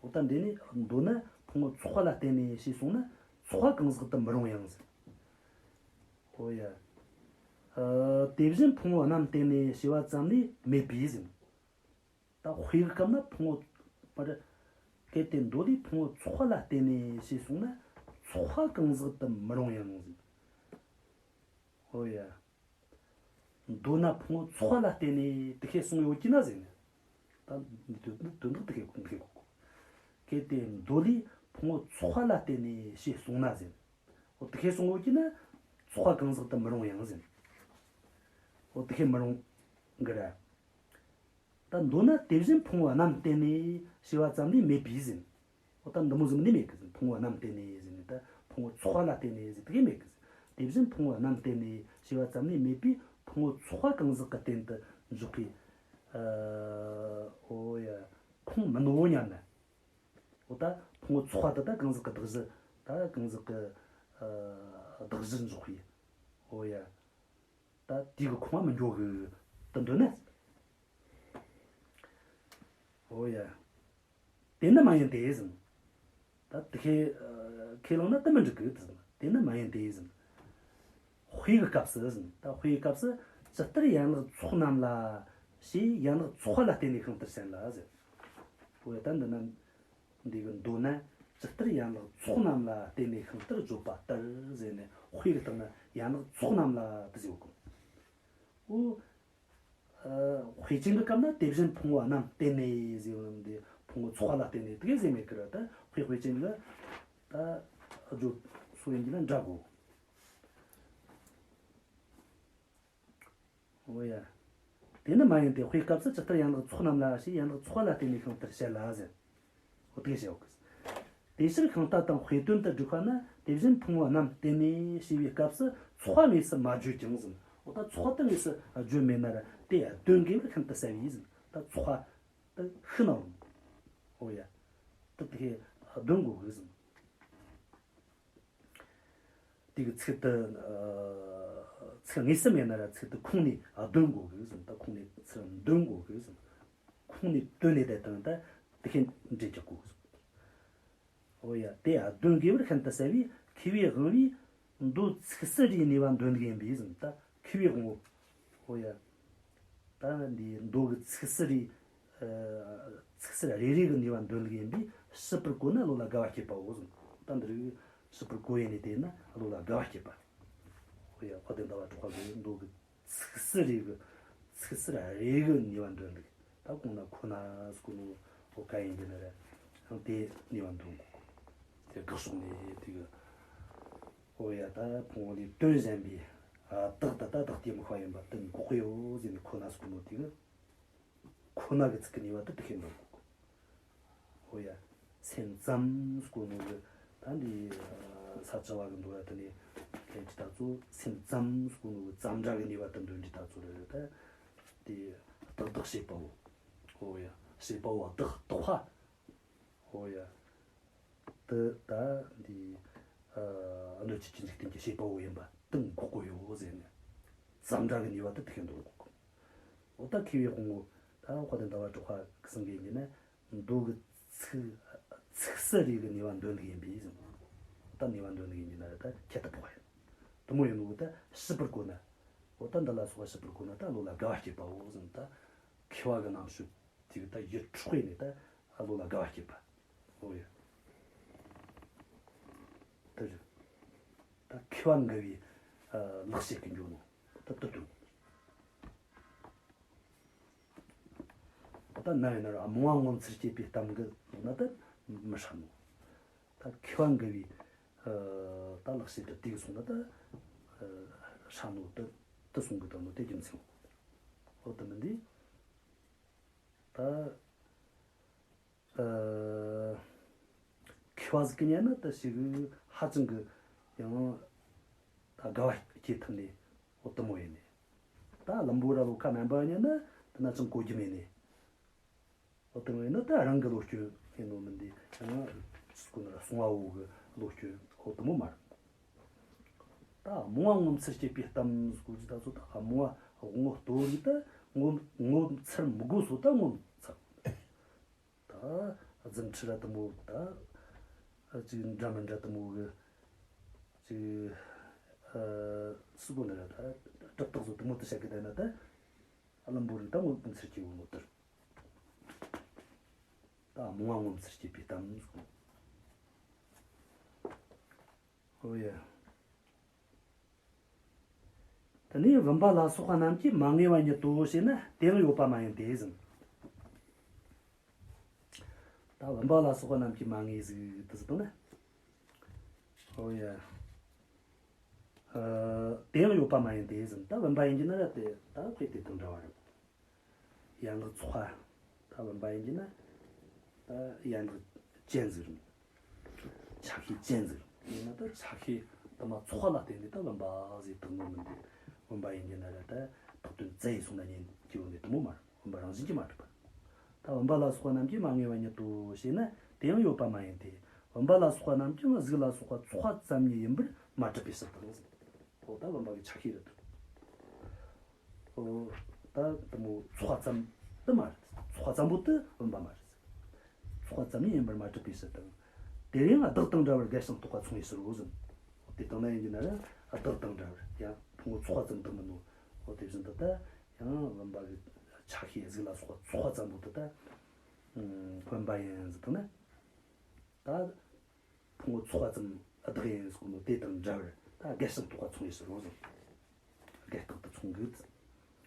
འོ་ད་འདི་ནི་མདོ་ན་ཕུང་པོ་ཚོགས་པ་ལ་བརྟེན་ནས་ཞེས་གསུངས་ན་ཚོགས་པ་གང་ཟག་ཏུ་མི་རུང་ཡང་ཟེར། ཨོ་ཡ། ཨ། དེ་བཞིན་ཕུང་པོ་རྣམས་བརྟེན་ནས་ཞེས་པ་ཙམ་ལས་མེད་པས་ཟེར། ད་དཔེ་གི་སྐབས་ན་ཕུང་པོ་པར། གལ་ཏེ་མདོ་ལས་ཕུང་པོ་ཚོགས་པ་ལ་བརྟེན་ནས་ཞེས་གསུངས་ན་ཚོགས་པ་གང་ཟག་ཏུ་མི་རུང་ཡང་ཟེར། ཨོ་ཡ། མདོ་ན་ཕུང་པོ་ཚོགས་པ་ལ་བརྟེན་ནས་དེ་ཁས་གསུངས་ཡོད་ཀྱི་ན་ཟེར་ནས། ད་འདི་དོན་དོན་དག་དེ་ཁས་དེ་ཁས་གོ་གོ། གལ་ཏེ་མདོ་ལས་ཕུང་པོ་ཚོགས་པ་ལ་བརྟེན་ནས་ཞེས་གསུངས་ན་ཟེར། འོ་དེ་ཁས་གསུངས་ཡོད་ཀྱི་ན་ཚོགས་པ་གང་ཟག་ཏུ་མི་རུང་ཡང་ཟེར། འོ་དེ་ཁས་མི་རུང་གི་ར། ད་མདོ་ན་དེ་བཞིན་ཕུང་པོ་རྣམས་བརྟེན་ནས་ཞེས་པ་ཙམ་ལས་མེད་པས་ཟེར། འོ་ད་འདི་མོ་ཟིག་ནི་མེད་གི་ཟེར། ཕུང་པོ་རྣམས་བརྟེན་ནས་ཟེར་ནས་ད་ཕུང་པོ་ཚོགས་པ་ལ་བརྟེན་ནས་ཟེར་དེ་གས་མེད་གི་ཟེར། དེ་བཞིན་ཕུང་པོ་རྣམས་བརྟེན་ནས་ཞེས་པ་ཙམ་ལས་མེད་པས་ཕུང་པོ་ཚོགས་པ་གང་ཟག་གི་རྟེན་དུ་འཇོག་པའི། ཨ། འོ་ཡ། ཁུངས་མིན་ནོ་སྙམ་ན། འོ་ད་ཕུང་པོ་ཚོགས་པ་དེ་ད་གང་ཟག་གི་གདགས་གཞི། ད་གང་ཟག་གི། ཨ། གདགས་གཞིར་འཇོག་པའི། འོ་ཡ། ད་དེ་གི་ཁུངས་མ་མི་འཇོག་གི་དུ་འདོད་ན། འོ་ཡ། དེ་ནི་མ་ཡིན་ཏེ་ཟེར། ད་དེ་ཁས་ཁས་བླངས་ན་དེ་མི་འགྲིག་གི་ཟེར། དེ་ནི་མ་ཡིན་ཏེ་ཟེར། དཔེ་གི་སྐབས་སུ་ཟེར། ད་དཔེ་གི་སྐབས་སུ་ཇི་ལྟར་ཡན་ལག་ཚོགས་རྣམས་ལ་ཞེས་ཡན་ལག་ཚོགས་པ་ལ་བརྟེན་ནས་ཤིང་རྟར་བཤད་ལ་ཟེར། འོ་ཡ། ད་འདི་ན་འདི་གི་མདོ་ན་ཇི་ལྟར་ཡན་ལག་ཚོགས་རྣམས་ལ་བརྟེན་ནས་ཤིང་རྟར་བརྗོད་པ་ལྟར་ཟེར་ནས་དཔེ་གི་སྟེང་ན་ཡན་ལག་ཚོགས་རྣམས་ལ་དེ་ཟེར་གོ། འོ། ཨ། དཔེ་ཅན་གྱི་སྐབས་ན་དེ་བཞིན་ཕུང་པོ་རྣམས་བརྟེན་ནས་ཟེར་བ་འདི་ཕུང་པོ་ཚོགས་པ་ལ་བརྟེན་ནས་དེ་གས་ཟེར་མེད་ཀི་ར། ད་དཔེ་དཔེ་ཅན་གྱི་ད་བརྗོད་སྲོལ་ཡིན་གྱི་ན་འདྲ་གོ། འོ་ཡ། དེ་ནི་མ་ཡིན་ཏེ། དཔེའི་སྐབས་སུ་ཇི་ལྟར་ཡན་ལག་ཚོགས་རྣམས་ལ་ཞེས་ཡན་ལག་ཚོགས་པ་ལ་བརྟེན་ནས་ཤིང་རྟར་བཤད་ལ་ཟེར། འོ་དེ་བཤད་ཡོད་གི། དེ་ཕྱིར་ཤིང་རྟ་དང་དཔེ་དོན་དུ་བསྒྲིགས་པ་ན་དེ་བཞིན་ཕུང་པོ་རྣམས་བརྟེན་ནས་ཞེས་པའི་སྐབས་སུ་ཚོགས་པ་དངོས་སུ་མ་བརྗོད་ཀྱང་ཟེར། འོ་ད་ཚོགས་པ་དེ་དངོས་སུ་བརྗོད་མེད་ན་ར་དེ་དོན་དགེ་བའི་ཤིང་རྟ་ཟེར་བས་ཟེར། ད་ཚོགས་པ་དེ་ཤི་ན་རུང་། འོ་ཡ། ད་དེ་དོན་དགོས་གི་ཟེར། དེ་གི་ཚིག་དེ། ཨ། ཚིག་དངོས་སུ་མེད་ན་ར་ཚིག་དེ་ཁུངས་ནས་འདོན་དགོས་གི་ཟེར། ད་ཁུངས་ནས་ཚིག་འདོན་དགོས་གི་ཟེར། ཁུངས་ནས་བཏོན་ནས་དེ་དང་ད་དེ་ཁས་འབྲེལ་རྒྱག་དགོས་གི་ཟེར། འོ་ཡ། དེ་དོན་དགེ་བར་ཤིན་ཏུ་གསལ་བས་མཁས་པའི་དབང་པོས་མདོ་ཚིག་གསལ་རེའི་ནུས་པ་འདོན་གྱི་ཡིན་པས་ཟེར། ད་མཁས་པའི་དབང་པོ། འོ་ཡ། ད་འདི་མདོ་གི་ཚིག་གསལ་རེའི། ཨ། ཚིག་གསལ་རེ་རེ་གི་ནུས་པ་འདོན་གྱི་ཡིན་པས་ཞིབ་པར་གོ་ན་བློ་ལ་དགའ་བ་སྐྱེད་པའོ་གསུངས། ད་འདི་རིགས་ཞིབ་པར་གོ་ཡེ་ནས་བལྟས་ན་བློ་ལ་དགའ་བ་སྐྱེད་པ། འོ་ཡ། དཔལ་ལྡན་ཟླ་བ་གྲགས་པ་གི་མདོ་གི་ཚིག་གསལ་རེ་གི། ཚིག་གསལ་རེ་གི་ནུས་པ་འདོན་གྱི། ད་གོང་ན་ཁོ་ན་ཟེར་གོ་ནོ་འོ་ག་ཡིན་གྱི་ན་ར། ཡང་དེ་ནུས་པ་འདོན་གོ། དེ་དགག་ཕྱོགས་ནས་དེ་གི། འོ་ཡ། ད་ཕུང་པོ་ལས་དོན་གཞན་པའི། ཨ། བདག་ད་ལྟ་བདག་སྐྱེ་མི་ཁ་ཡིན་པ་དེ་འགོག་གི་ཡོད་ཟེར་ནས་ཁོ་ན་ཟེར་གོ་ནོ་དེ་གི། ཁོ་ན་གི་ཚིག་གི་ནུས་པ་དེ་དེ་ཤེས་འདོད་གོ། འོ་ཡ། སེམས་ཙམ་ཟེར་གོ་ནོ་གི། ད་འདི་ས་བཅུ་པ་གི་མདོ་ཡ་དེ་ནས་ལན་ཅི་ད་ཚོ་སེམས་ཙམ་ཟེར་གོ་ནོ་གི་ཙམ་སྒྲ་གི་ནུས་པ་དེ་འདོན་ཅི་ད་ཚོ་རེད། ད་དེ་བདག་བདག་བྱེད་པའོ། འོ་ཡ། བྱེད་པའོ་བདག་བདག་པ། འོ་ཡ། དེ་ད་འདི། ཨ། གནོད་བྱེད་ཀྱི་འཇིག་རྟེན་གྱི་བྱེད་པ་པོ་ཡིན་པ་དེ་འགོག་གི་ཡོད་ཟེར་ནས། ཙམ་སྒྲ་གི་ནུས་པ་དེ་དེ་ཤེས་འདོད་གོ། འོ་ད་མཁས་པའི་དབང་པོ་ད་དཔལ་ལྡན་ཟླ་བ་གྲགས་པ་གི་གསུང་གི་ཡིན་ན་མདོ་གི་ཚིག་ཚིག་གསལ་རེ་གི་ནུས་པ་འདོན་གི་ཡིན་པས་ཟེར། ད་ནུས་པ་འདོན་གི་ཡིན་ན་ད་ཁྱད་དུ་འཕགས་ཡིན། དེ་མོ་ཡིན་ནོ་ད་ཞིབ་པར་གོ་ན། འོ་ད་འདི་ལ་སོགས་པ་ཞིབ་པར་གོ་ན་ད་བློ་ལ་དགའ་བ་སྐྱེད་པའོ་ཟེར། ད་མཁས་པ་གི་རྣམ་དཔྱོད་དེ་གི་ད་ཡིད་འཕྲོག་ནས་ད་བློ་ལ་དགའ་བ་སྐྱེད་པ། འོ་ཡ། དེ་རེད། ད་མཁས་པ་འགའ་བའི་ལེགས་བཤད་ཀྱི་འཇོག་ནོ་ད་དུ་དུ། ད་ན་ཡིན་ན་ར་རྨོངས་པ་ངོ་མཚར་སྐྱེད་པའི་གཏམ་གི་ལོག་ན་ད་མི་ཧྲ་ནོ། ད་མཁས་པ་འགའ་བའི་ད་ལེགས་བཤད་དུ་དེ་གི་སོང་ན་ད་ཧྲ་ནོ་ད་དུ་སོང་གི་ད་ནོ་དེ་རྒྱུ་མཚན་འོ་ད་མི་འདི། ད་ཨ་མཁས་པ་ཟིག་གི་ཉན་ན་ད་ཞིག་ཧ་ཅང་གི་ཡང་ད་དགའ་བ་སྐྱེ་ཐུབ་ནས་འོ་དུ་མོ་ཡིན་ནས། ད་བླུན་པོ་ར་ལོ་ཁ་དམན་པ་ཉན་ན་ད་ན་ཅང་གོ་རྒྱུ་མེད་ནས། འོ་དུ་མོ་ཡིན་ན་ད་རང་གི་བློ་སྐྱོན་ཡིན་ནོ་མིན་ཏེ་ཡང་སྐུ་ན་ར་སོང་བ་བོ་གི་བློ་སྐྱོན་འོ་དུ་མོ་མ་རེད། ད་རྨོངས་པ་ངོ་མཚར་སྐྱེད་པའི་གཏམ་ཟེར་གི་ད་ཚོ་ད་རྨོངས་པ་ངོ་བསྟོད་རིགས་ད་ངོ་ངོ་མཚར་མི་དགོས་སོ་ད་ངོ་མཚར། ད་རྫུ་འཕྲུལ་ར་དུ་མོ་ད་ཅིག་འདྲ་མི་འདྲ་དུ་མོ་གི་ཅིག་ཨ་སུ་གོ་ནི་ར་ད་གྲུབ་རྟགས་སོ་དུ་མོ་དུ་བཤད་གི་ད་ན་ད་བླུན་པོ་རིགས་ད་ངོ་མཚར་སྐྱེ་བོ་ངོ་དུར། ད་རྨོངས་པ་ངོ་མཚར་སྐྱེད་པའི་གཏམ་ཟེར། ཨོ་ཡ། དེ་ནས་བུམ་པ་ལ་སོགས་པ་རྣམས་ཀྱིས་མ་ངེས་པ་ཉིད་དོ་ཞེ་ན་དེ་ཡང་ཡོད་པ་མ་ཡིན་ཏེ་ཟེར། ད་བུམ་པ་ལ་སོགས་པ་རྣམས་ཀྱིས་མ་ངེས་ཟིག་དེ་ཟེར་དང་ན། ཨོ་ཡ། ཨ་དེ་ཡང་ཡོད་པ་མ་ཡིན་ཏེ་ཟེར། ད་བུམ་པ་ཡིན་གྱི་ན་ར་དེ་ད་དཔེ་དེ་དང་འདྲ་བ་རེད། ཡན་ལག་ཚོགས་པ་ད་བུམ་པ་ཡིན་གྱི་ན་ད་ཡན་ལག་ཅན་ཟིག་རེད། ཆ་ཤས་ཅན་ཟིག་རེད། ཡིན་ན་ད་ཆ་ཤས་དུ་མ་ཚོགས་པ་ལ་བརྟེན་ནས་ད་བུམ་པ་ཟེར་དག་ནོ་མིན་ཏེ། བུམ་པ་ཡིན་གྱི་ན་ར་ད་བཏགས་དོན་བཙལ་ཡི་སོང་ན་ཉན་གྱི་ཡོད་ནི་དུ་མོ་མ་རེད། བུམ་པ་རང་བཞིན་གྱིས་མ་གྲུབ་པ། ད་བུམ་པ་ལ་སོགས་པ་རྣམས་ཀྱིས་མ་ངེས་པ་ཉིད་དོ་ཞེ་ན་དེ་ཡང་ཡོད་པ་མ་ཡིན་ཏེ། བུམ་པ་ལ་སོགས་པ་རྣམས་ཀྱང་གཟུགས་ལ་སོགས་པ་ཚོགས་པ་ཙམ་ཉིད་ཡིན་པར་མ་གྲུབ་པའི་ཕྱིར་དང་ཟེར། འོ་ད་བུམ་པ་གི་ཆ་ཤས་རེད་དོ། ད་དུ་མོ་ཚོགས་པ་ཙམ་དུ་མ་རེད། ཚོགས་པ་ཙམ་པོ་དུ་བུམ་པ་མ་རེད། ཚོགས་པ་ཙམ་ཡིན་པར་མ་གྲུབ་པའི་ཕྱིར་དང་། དེར་ཡང་བདག་དང་འདྲ་བར་རྒལ་ཞིང་རྟོགས་པ་མཚུངས་པའི་ཕྱིར་རོ་ཟེར། དེ་དང་ན་ཡིན་གྱི་ན་ར་བདག་དང་འདྲ་བར་ཡང་ཕུང་པོ་ཚོགས་པ་ཙམ་དུ་མིན་ནོ། འོ་དེ་བཞིན་དུ་ད་ཡང་བུམ་པ་གི་ཆ་ཤས་གཟུགས་ལ་སོགས་པ་ཚོགས་པ་ཙམ་པོ་དུ་ད་བུམ་པ་ཡིན་ཟེར་དང་ན། ད་ཕུང་པོ་ཚོགས་པ་ཙམ་བདག་ཡིན་ཟེར་གོ་ནོ་དེ་དང་འདྲ་བར་ད་རྒལ་ཞིང་རྟོགས་པ་མཚུངས་པའི་ཕྱིར་རོ་ཟེར། རྒལ་རྟོགས་དུ་མཚུངས་གི། རིགས་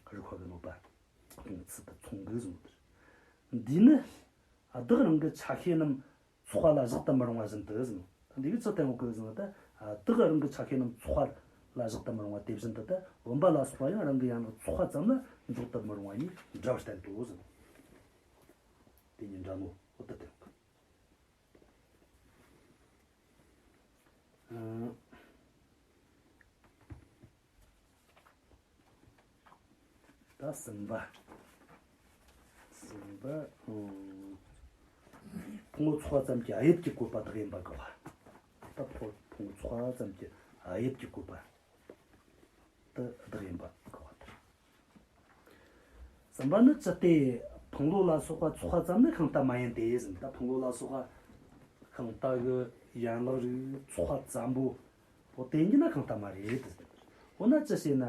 པ་གི་གནོད་པ་སྤོང་ཚུལ་དུ་མཚུངས་གི་ཟེར་ནོ། འདིས་ནི་བདག་རང་གི་ཆ་ཤས་རྣམས་ཚོགས་པ་ལ་བཞག་ཏུ་མི་རུང་བ་བཞིན་དུ་ཟེར་ནོ། འདི་གི་ཚིག་དེ་ངོ་གི་ཟེར་ན་ད་བདག་རང་གི་ཆ་ཤས་རྣམས་ཚོགས་པ་ལ་བཞག་ཏུ་མི་རུང་བ་དེ་བཞིན་དུ་ད་བུམ་པ་ལ་སོགས་པ་ཡང་རང་གི་ཡན་ལག་ཚོགས་པ་ཙམ་ལ་འཇོག་ཏུ་མི་རུང་བ་ཉིད་འདྲ་བར་བསྟན་ཏོ་ཟེར་ནོ། དེ་གཉིས་འདྲ་ནོ་འོ་ད་དེ་ངོ་གི། ཨ། ད་གསུམ་པ། གསུམ་པ། ཨང་། ཕུང་པོ་ཚོགས་པ་ཙམ་གྱི་དབྱིབས་ཀྱི་བཀོད་པ་བདག་ཡིན་པ་དགག་པ། ད་ཕུང་ཕུང་པོ་ཚོགས་པ་ཙམ་གྱི་དབྱིབས་ཀྱི་བཀོད་པ། དེ་བདག་ཡིན་པ་དགག་པ་དང་། གསུམ་པ་ནི་ཅི་སྟེ་ཕུང་ལོ་ལ་སོགས་པ་ཚོགས་པ་ཙམ་ནི་ཤིང་རྟ་མ་ཡིན་ཏེ་ཟེར། ད་ཕུང་ལོ་ལ་སོགས་པ་ཤིང་རྟ་གི་ཡན་ལག་རིགས་ཚོགས་པ་ཙམ་པོ་འོ་དེ་ཉིད་ནི་ཤིང་རྟ་མ་རེད་དེ། འོ་ན་ཅི་ཞེ་ན་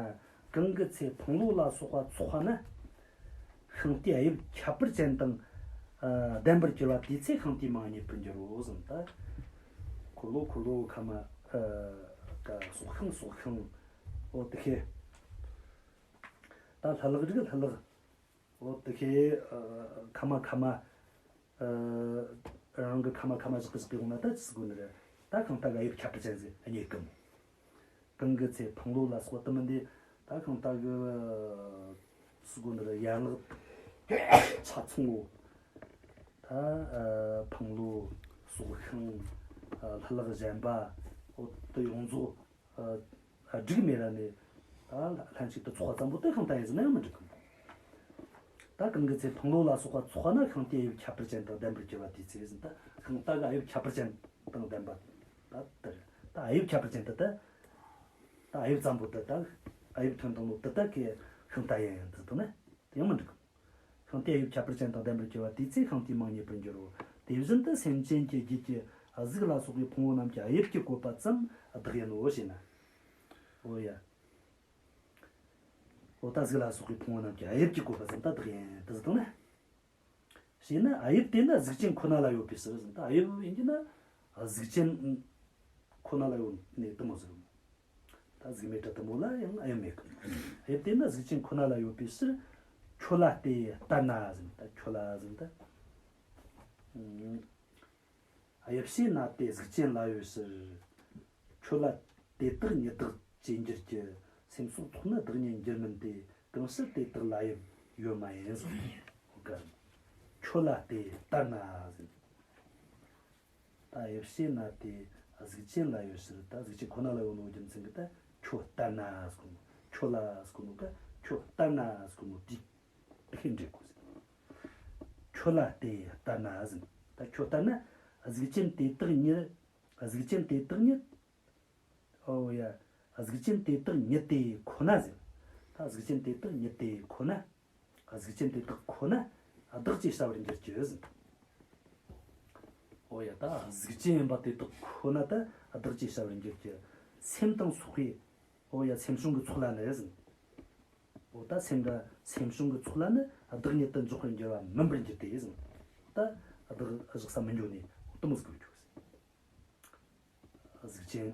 གང་གི་ཚེ་ཕུང་ལོ་ལ་སོགས་པ་ཚོགས་པ་ན་ཤིང་རྟའི་དབྱིབས་ཁྱད་པར་ཅན་དང་ལྡན་པར་གྱུར་པ་དེའི་ཚེ་ཤིང་རྟའི་མིང་རྙེད་པར་འགྱུར་རོ་ཟེར། ད་འཁོར་ལོ་འཁོར་ལོ་ཁ་མ་ཀ་སོགས་ཤིང་སོགས་ཤིང་འོ་དེ་ཤེས། ད་ལྷུ་ལག་རིགས་ལྷུ་ལག་འོ་དེ་ཤེས། ཁ་མ་ཁ་མ་རང་གི་ཁ་མ་ཁ་མ་བཞག་གི་བཞག་གི་ཡོང་ན་ད་ཅི་ཟེར་དགོས་ནི་རེད། ད་ཤིང་རྟ་གི་དབྱིབས་ཁྱད་པར་ཅན་ཟིག་རྙེད་གི་མོ། གང་གི་ཚེ་ཕུང་ལོ་ལ་སོགས་དུ་མིན་ཏེ། ད་ཤིང་རྟ་གི་ཟེར་དགོས་ནི་རེད། ཡན་ལག་ཆ་ཚང་བོ། ད་ཕུང་ལོ་སོགས་ཤིང་ལྷུ་ལག་གཞན་པ་འོ་དེ་ཡོངས་རྫོགས། ཨ་སྒྲིག་མེད་ར་ནས་ད་ལྷན་ཅིག་ཏུ་ཚོགས་པ་ཙམ་པོ་དེ་ཤིང་རྟ་ཡིན་ཟེར་ན་ཡང་མི་འགྲིག་གམ། ད་གང་གི་ཚེ་ཕུང་ལོ་ལ་སོགས་པ་ཚོགས་ན་ཤིང་རྟའི་དབྱིབས་ཁྱད་པར་ཅན་དང་ལྡན་པར་གྱུར་པ་དེའི་ཚེ་ཟེར། ད་ཤིང་རྟ་གི་དབྱིབས་ཁྱད་པར་ཅན་དང་ལྡན་པ་ད་དེ་རེད། ད་དབྱིབས་ཁྱད་པར་ཅན་དེ་ད་ད་དབྱིབས་ཙམ་པོ་དེ་ད་དབྱིབས་ཐོན་དང་ལོ་དེ་ད་གི་ཤིང་རྟ་ཡིན་ཡང་དེ་དང་ན་དེ་ཡང་མི་འགྲིག་གམ། ཤིང་རྟའི་དབྱིབས་ཁྱད་པར་ཅན་དང་ལྡན་པར་གྱུར་པ་དེའི་ཚེ་ཤིང་རྟའི་མིང་རྙེད་པར་འགྱུར་རོ། དེ་བཞིན་དུ་སེམས་ཅན་གྱི་རྒྱུད་ཀྱི་གཟུགས་ལ་སོགས་པའི་ཕུང་པོ་རྣམས་ཀྱི་དབྱིབས་ཀྱི་བཀོད་པ་ཙམ་བདག་ཡིན་ནོ་ཞེ་ན། འོ་ཡ། འོ་ད་གཟུགས་ལ་སོགས་པའི་ཕུང་པོ་རྣམས་ཀྱི་དབྱིབས་ཀྱི་བཀོད་པ་ཙམ་ད་བདག་ཡིན་དུ་ཟེར་དང་ན། ཞེས་ན་དབྱིབས་དེ་ནི་གཟུགས་ཅན་ཁོ་ན་ལ་ཡོད་པའི་ཕྱིར་ཟེར། ད་དབྱིབས་ཡིན་གྱི་ན་གཟུགས་ཅན་ཁོ་ན་ལ་ཡོད་ནས་དུ་མོ་ཟེར། ད་གཟུགས་མེད་དྲ་དུ་མོ་ལ་ཡང་དབྱིབས་མེད་གི། དབྱིབས་དེ་ནི་གཟུགས་ཅན་ཁོ་ན་ལ་ཡོད་པའི་ཕྱིར། ཁྱོད་ལ་དེ་ལྟར་ན་ཟེར། ད་ཁྱོད་ལ་ཟེར་ད། དབྱིབས་ཞེས་ན་དེ་གཟུགས་ཅན་ལ་ཡོད་ཕྱིར། ཁྱོད་ལ་དེ་དག་ཉིད་བདག་ཅེས་འགྱུར་གྱི། སེམས་སོགས་ཚོགས་ནི་བདག་ཉིད་འགྱུར་མིན་ཏེ། གང་ཕྱིར་དེ་དག་ལ་དབྱིབས་ཡོད་མ་ཡིན་གསུངས། ཁྱོད་ལ་དེ་ལྟར་ན་ཟེར། ད་དབྱིབས་ཞེས་ན་དེ་གཟུགས་ཅན་ལ་ཡོད་ཕྱིར། ད་གཟུགས་ཅན་ཁོ་ན་ལ་ཡོད་ནོ་རྒྱུ་མཚན་གྱིས་ད་ཁྱོད་ལྟར་ན་ཟེར་གོ་ནོ། ཁྱོད་ལ་ཟེར་གོ་ནོ་ག་ཁྱོད་ལྟར་ན་ཟེར་གོ་ནོ་དེ་དེ་ཤེས་འདྲེ་གོ་ཟེར། ཁྱོད་ལ་དེ་ལྟར་ན་ཟེར། ད་ཁྱོད་ལྟར་ན་གཟུགས་ཅན་དེ་དག་ཉིད། གཟུགས་ཅན་དེ་དག་ཉིད། ཨོ་ཡ། གཟུགས་ཅན་དེ་དག་ཉིད་དེ་ཁོ་ན་ཟེར། ད་གཟུགས་ཅན་དེ་དག་ཉིད་དེ་ཁོ་ན། གཟུགས་ཅན་དེ་དག་ཁོ་ན་བདག་ཅེས་བྱ་བར་འགྱུར་གྱི་ཟེར། ཨོ་ཡ། ད་གཟུགས་ཅན་ཡིན་པ་དེ་དག་ཁོ་ན་ད་བདག་ཅེས་བྱ་བར་འགྱུར་གྱི། སེམས་དང་ཚོགས་པའི། ཨོ་ཡ། སེམས་བྱུང་གི་ཚོགས་ལ་ནི་ཟེར། ཨོ་ད་སེམས་དང་སེམས་བྱུང་གི་ཚོགས་ལ་ནི་བདག་ཉིད་དུ་འཇོག་པར་འགྱུར་བ་མིན་པར་འགྱུར་ཏེ་ཟེར། ད་བདག་བཞག་ས་མི་འགྱུར་ནས་དུ་མོ་ཟིག་གི་འགྱུར་ཟེར། གཟུགས་ཅན་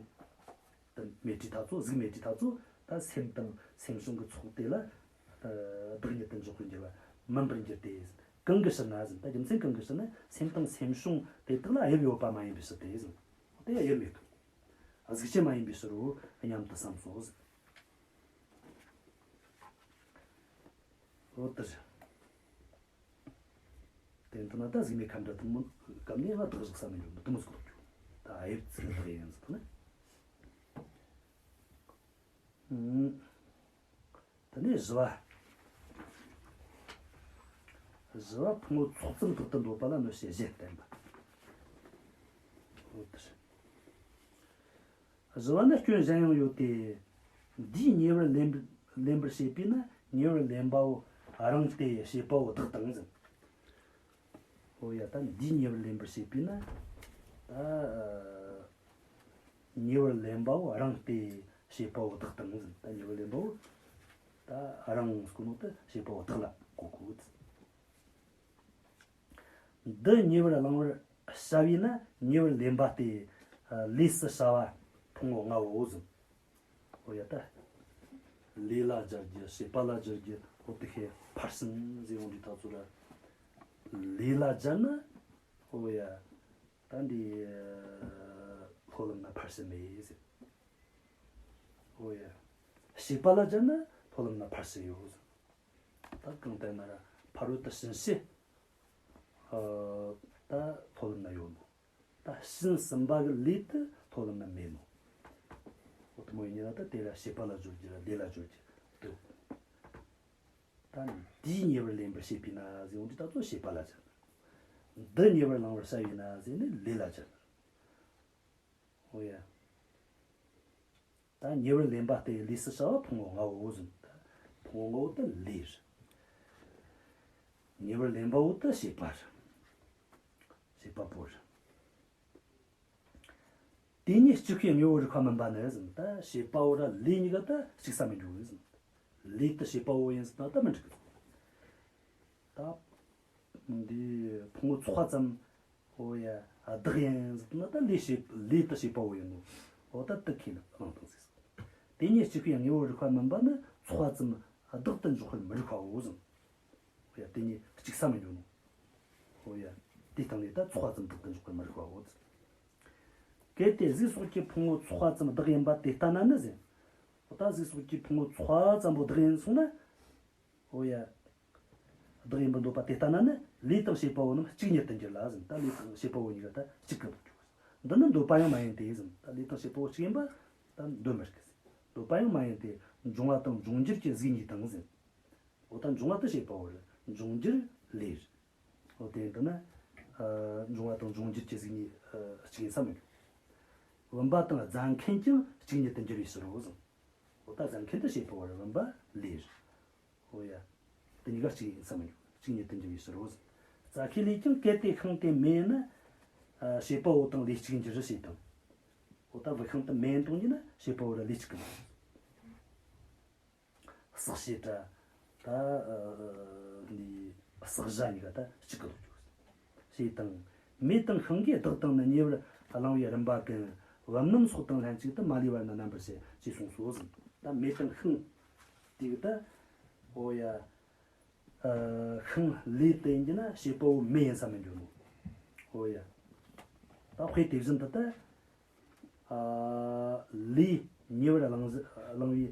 དུ་མེད་དུས་ཐག་ཚོ། གཟུགས་མེད་དུས་ཐག་ཚོ། ད་སེམས་དང་སེམས་བྱུང་གི་ཚོགས་དེ་ལ་བདག་ཉིད་དུ་འཇོག་པར་འགྱུར་བ་མིན་པར་འགྱུར་ཏེ། གང་གི་ཕྱིར་ན་ཟེར། ད་རྒྱུ་མཚན་གང་གི་ཕྱིར་ན་སེམས་དང་སེམས་བྱུང་དེ་དག་ལ་དབྱིབས་ཡོད་པ་མ་ཡིན་པའི་ཕྱིར་ཏེ་ཟེར། དེ་དབྱིབས་མེད་གི། གཟུགས་ཅན་མ་ཡིན་པའི་ཕྱིར་རོ་སྙམ་དུ་བསམས་སོ་ཟེར། འོ་དེ་རེད། དེ་ལྟ་ན་ད་གཟུགས་མེད་ཁ་འདྲ་དུ་མོ་སྐབས་ནས་ང་བདག་བཞག་ས་མི་འཇོག་མི་དུ་མོ་ཟིག་གོ་རྒྱུ། ད་དབྱིབས་ཚིག་བདག་ཡིན་ཟེར་ན། ཨུམ། དེ་ནས་བཞི་བ། བཞི་བ་ཕུང་པོ་ཚོགས་ཙམ་བདག་ཏུ་འདོད་པ་ལ་གནོད་བྱེད་གཞན་བསྟན་པ། འོ་དེ་རེད། བཞི་བ་ནི་སྐྱོན་གཞན་ཡང་ཡོད་དེ། འདིས་ཉེ་བར་ལེན་པར་ལེན་པར་བྱེད་པས་ན་ཉེ་བར་ལེན་པའོ་རང་སྟེ་བྱེད་པའོ་བདག་དང་ཟེར། འོ་ཡ། ད་འདིས་ཉེ་བར་ལེན་པར་བྱེད་པས་ན། ད་ཉེ་བར་ལེན་པའོ་རང་སྟེ་བྱེད་པའོ་བདག་དང་ཟེར། ད་ཉེ་བར་ལེན་པའོ་ད་རང་ཟེར་གོ་ནོ་ད་བྱེད་པའོ་བདག་ལ་གོ་དགོས། འདི་ཉེ་བར་བླང་བར་བྱ་བས་ན་ཉེ་བར་ལེན་པ་སྟེ། ལས་སུ་བྱ་བ་ཕུང་པོ་ལྔའོ་ཟེར། འོ་ཡ། ད་ལས་ལ་སྦྱར་རྒྱུ། བྱེད་པ་ལ་སྦྱར་རྒྱུ། འོ་དེ་ཁའི་ཕར་ཕྱིན་ཟེར་ཡོང་དུས་ཐག་ཚོད་ར། ལས་ལ་སྦྱར་ན། འོ་ཡ། ད་འདི་ལྷོ་ལམ་ན་ཕར་ཕྱིན་མེད་ཟེར། འོ་ཡ། བྱེད་པ་ལ་སྦྱར་ན་ལྷོ་ལམ་ན་ཕར་ཕྱིན་ཡོད་ཟེར། ད་གང་ལྟར་ན་ར་ཕ་རོལ་ཏུ་ཕྱིན་བྱེད། ཨ། ད་ལྷོ་ལམ་ན་ཡོད་ནོ། ད་ཕྱིན་ཟིན་པ་གི་ལས་དེ་ལྷོ་ལམ་ན་མེད་ནོ། འོ་དེ་མོ་ཡིན་ན་ད་དེ་ལ་བྱེད་པ་ལ་སྦྱོར་རྒྱུ་ར་ལས་ལ་སྦྱོར་རྒྱུ་དེ། ད་འདིས་ཉེ་བར་ལེན་པར་བྱེད་པས་ན་ཟེར་འོང་དུས་ད་ཚོ་བྱེད་པ་ལ་སྦྱར། འདི་ཉེ་བར་བླང་བར་བྱ་བས་ན་ཟེར་ནས་ལས་ལ་སྦྱར། འོ་ཡ། ད་ཉེ་བར་ལེན་པ་སྟེ་ལས་སུ་བྱ་བ་ཕུང་པོ་ལྔའོ་ཟེར། ད་ཕུང་པོ་ལྔའོ་ད་ལས་རེད། ཉེ་བར་ལེན་པའོ་ད་བྱེད་པ་རེད། བྱེད་པ་པོ་རེད། དེ་གཉིས་གཅིག་པའི་དངོས་པོར་རིགས་པ་མིན་པ་ནི་ཟེར། ད་བྱེད་པའོ་ར་ལས་གཉིས་ཀ་ད་གཅིག་ས་མི་འགྱུར་ཟེར། ལས་ད་བྱེད་པའོ་ཡིན་ཟེར་ན་ད་མི་འགྲིག་གི། ད་འདི་ཕུང་པོ་ཚོགས་པ་ཙམ། འོ་ཡ། བདག་ཡིན་ཟེར་ན་ད་ལས་བྱེད་ལས་དེ་བྱེད་པ་བོ་ཡིན་ནོ། འོ་ད་དེ་ཁས་བླངས་བཏང་ཟིག། དེ་ཉིད་གཅིག་པའི་དངོས་པོར་རིགས་པ་མིན་པ་ནི་ཚོགས་པ་ཙམ་བདག་ཏུ་འཇོག་པར་མི་རིགས་པའོ་ཟེར། འོ་ཡ། དེ་ཉིད་གཅིག་ས་མི་འགྱུར་ནོ། འོ་ཡ། དེ་སྟེང་ནས་ད་ཚོགས་པ་ཙམ་བདག་ཏུ་འཇོག་པར་མི་རིགས་པའོ་ཟེར། གལ་ཏེ་གཟུགས་སོགས་ཀྱི་ཕུང་པོ་ཚོགས་པ་ཙམ་བདག་ཡིན་པ་དེ་ལྟ་ན་ནི་ཟེར། འོ་ད་གཟུགས་སོགས་ཀྱི་ཕུང་པོ་ཚོགས་པ་ཙམ་པོ་བདག་ཡིན་གསུངས་ན། འོ་ཡ། བདག་ཡིན་པར་འདོད་པ་དེ་ལྟ་ན་ནི་ལས་དང་བྱེད་པ་བོ་རྣམས་གཅིག་ཉིད་དུ་འགྱུར་ལ་ཟེར། ད་ལས་དང་བྱེད་པ་བོ་གཉིས་ཀ་ད་གཅིག་གི་འདུག་ཅོག། འདི་ནི་འདོད་པ་ཡང་མ་ཡིན་ཏེ་ཟེར། ད་ལས་དང་བྱེད་པ་བོ་གཅིག་ཡིན་པ་ད་འདོད་མི་རིགས་ཟེར། འདོད་པ་ཡང་མ་ཡིན་ཏེ། འབྱུང་བ་དང་འབྱུང་འགྱུར་གྱི་གཟུགས་གཉིས་དང་ཟེར། འོ་ད་འབྱུང་བ་དེ་བྱེད་པ་བོ་རེད། འབྱུང་འགྱུར་ལས་རེད། འོ་དེ་འདི་ན། ཨ། འབྱུང་བ་དང་འབྱུང་འགྱུར་གྱི་གཟུགས་གཉིས་ཨ་གཅིག་ཡིན་ས་མི་འགྱུར། བུམ་པ་དང་རྫ་མཁན་ཀྱང་གཅིག་ཉིད་དུ་འགྱུར་བའི་ཕྱིར་རོ་ཟེར། འོ་ད་རྫ་མཁན་དེ་བྱེད་པ་བོ་རེད། བུམ་པ་ལས་རེད། འོ་ཡ། དེ་གཉིས་ཀ་གཅིག་ཡིན་ས་མི་འགྱུར། གཅིག་ཉིད་དུ་འགྱུར་བའི་ཕྱིར་རོ་ཟེར། རྩ་ཤེ་ལས་ཀྱང་གལ་ཏེ་ཤིང་དེ་མེད་ན། ཨ། བྱེད་པ་བོ་དང་ལས་གཅིག་འགྱུར་ཞེས་དང་། འོ་ད་བུ་ཤིང་དེ་མེད་དོན་ཡིན་ན་བྱེད་པ་བོ་ར་ལས་གཅིག་གི་མ་རེད། བསྲེག་བྱེད་ར། ད་ཨ་འདི་བསྲེག་བྱ་གཉིས་ཀ་ད་གཅིག་གི་ལོག་འགྱོ། ཞེས་དང་། མེ་དང་ཤིང་གིས་བདག་དང་ནི། ཉེ་བར་བླང་བའི་རིམ་པ་ཀུན། བུམ་སྣམ་སོགས་དང་ལྷན་ཅིག་ཏུ། མ་ལུས་པར་ནི་རྣམ་པར་བཤད། ཅེས་གསུངས་སོ་ཟེར། ད་མེ་དང་ཤིང་དེ་གི་ད། འོ་ཡ། ཨ་ཤིང་ལས་དེ་ཡིན་གྱི་ན་བྱེད་པ་པོ་མེ་ཡིན་ས་མི་འགྱུར་ནོ། འོ་ཡ། ད་དཔེ་དེ་བཞིན་དུ་ད། ཨ་ལས་ཉེ་བར་བླང་བླང་བའི་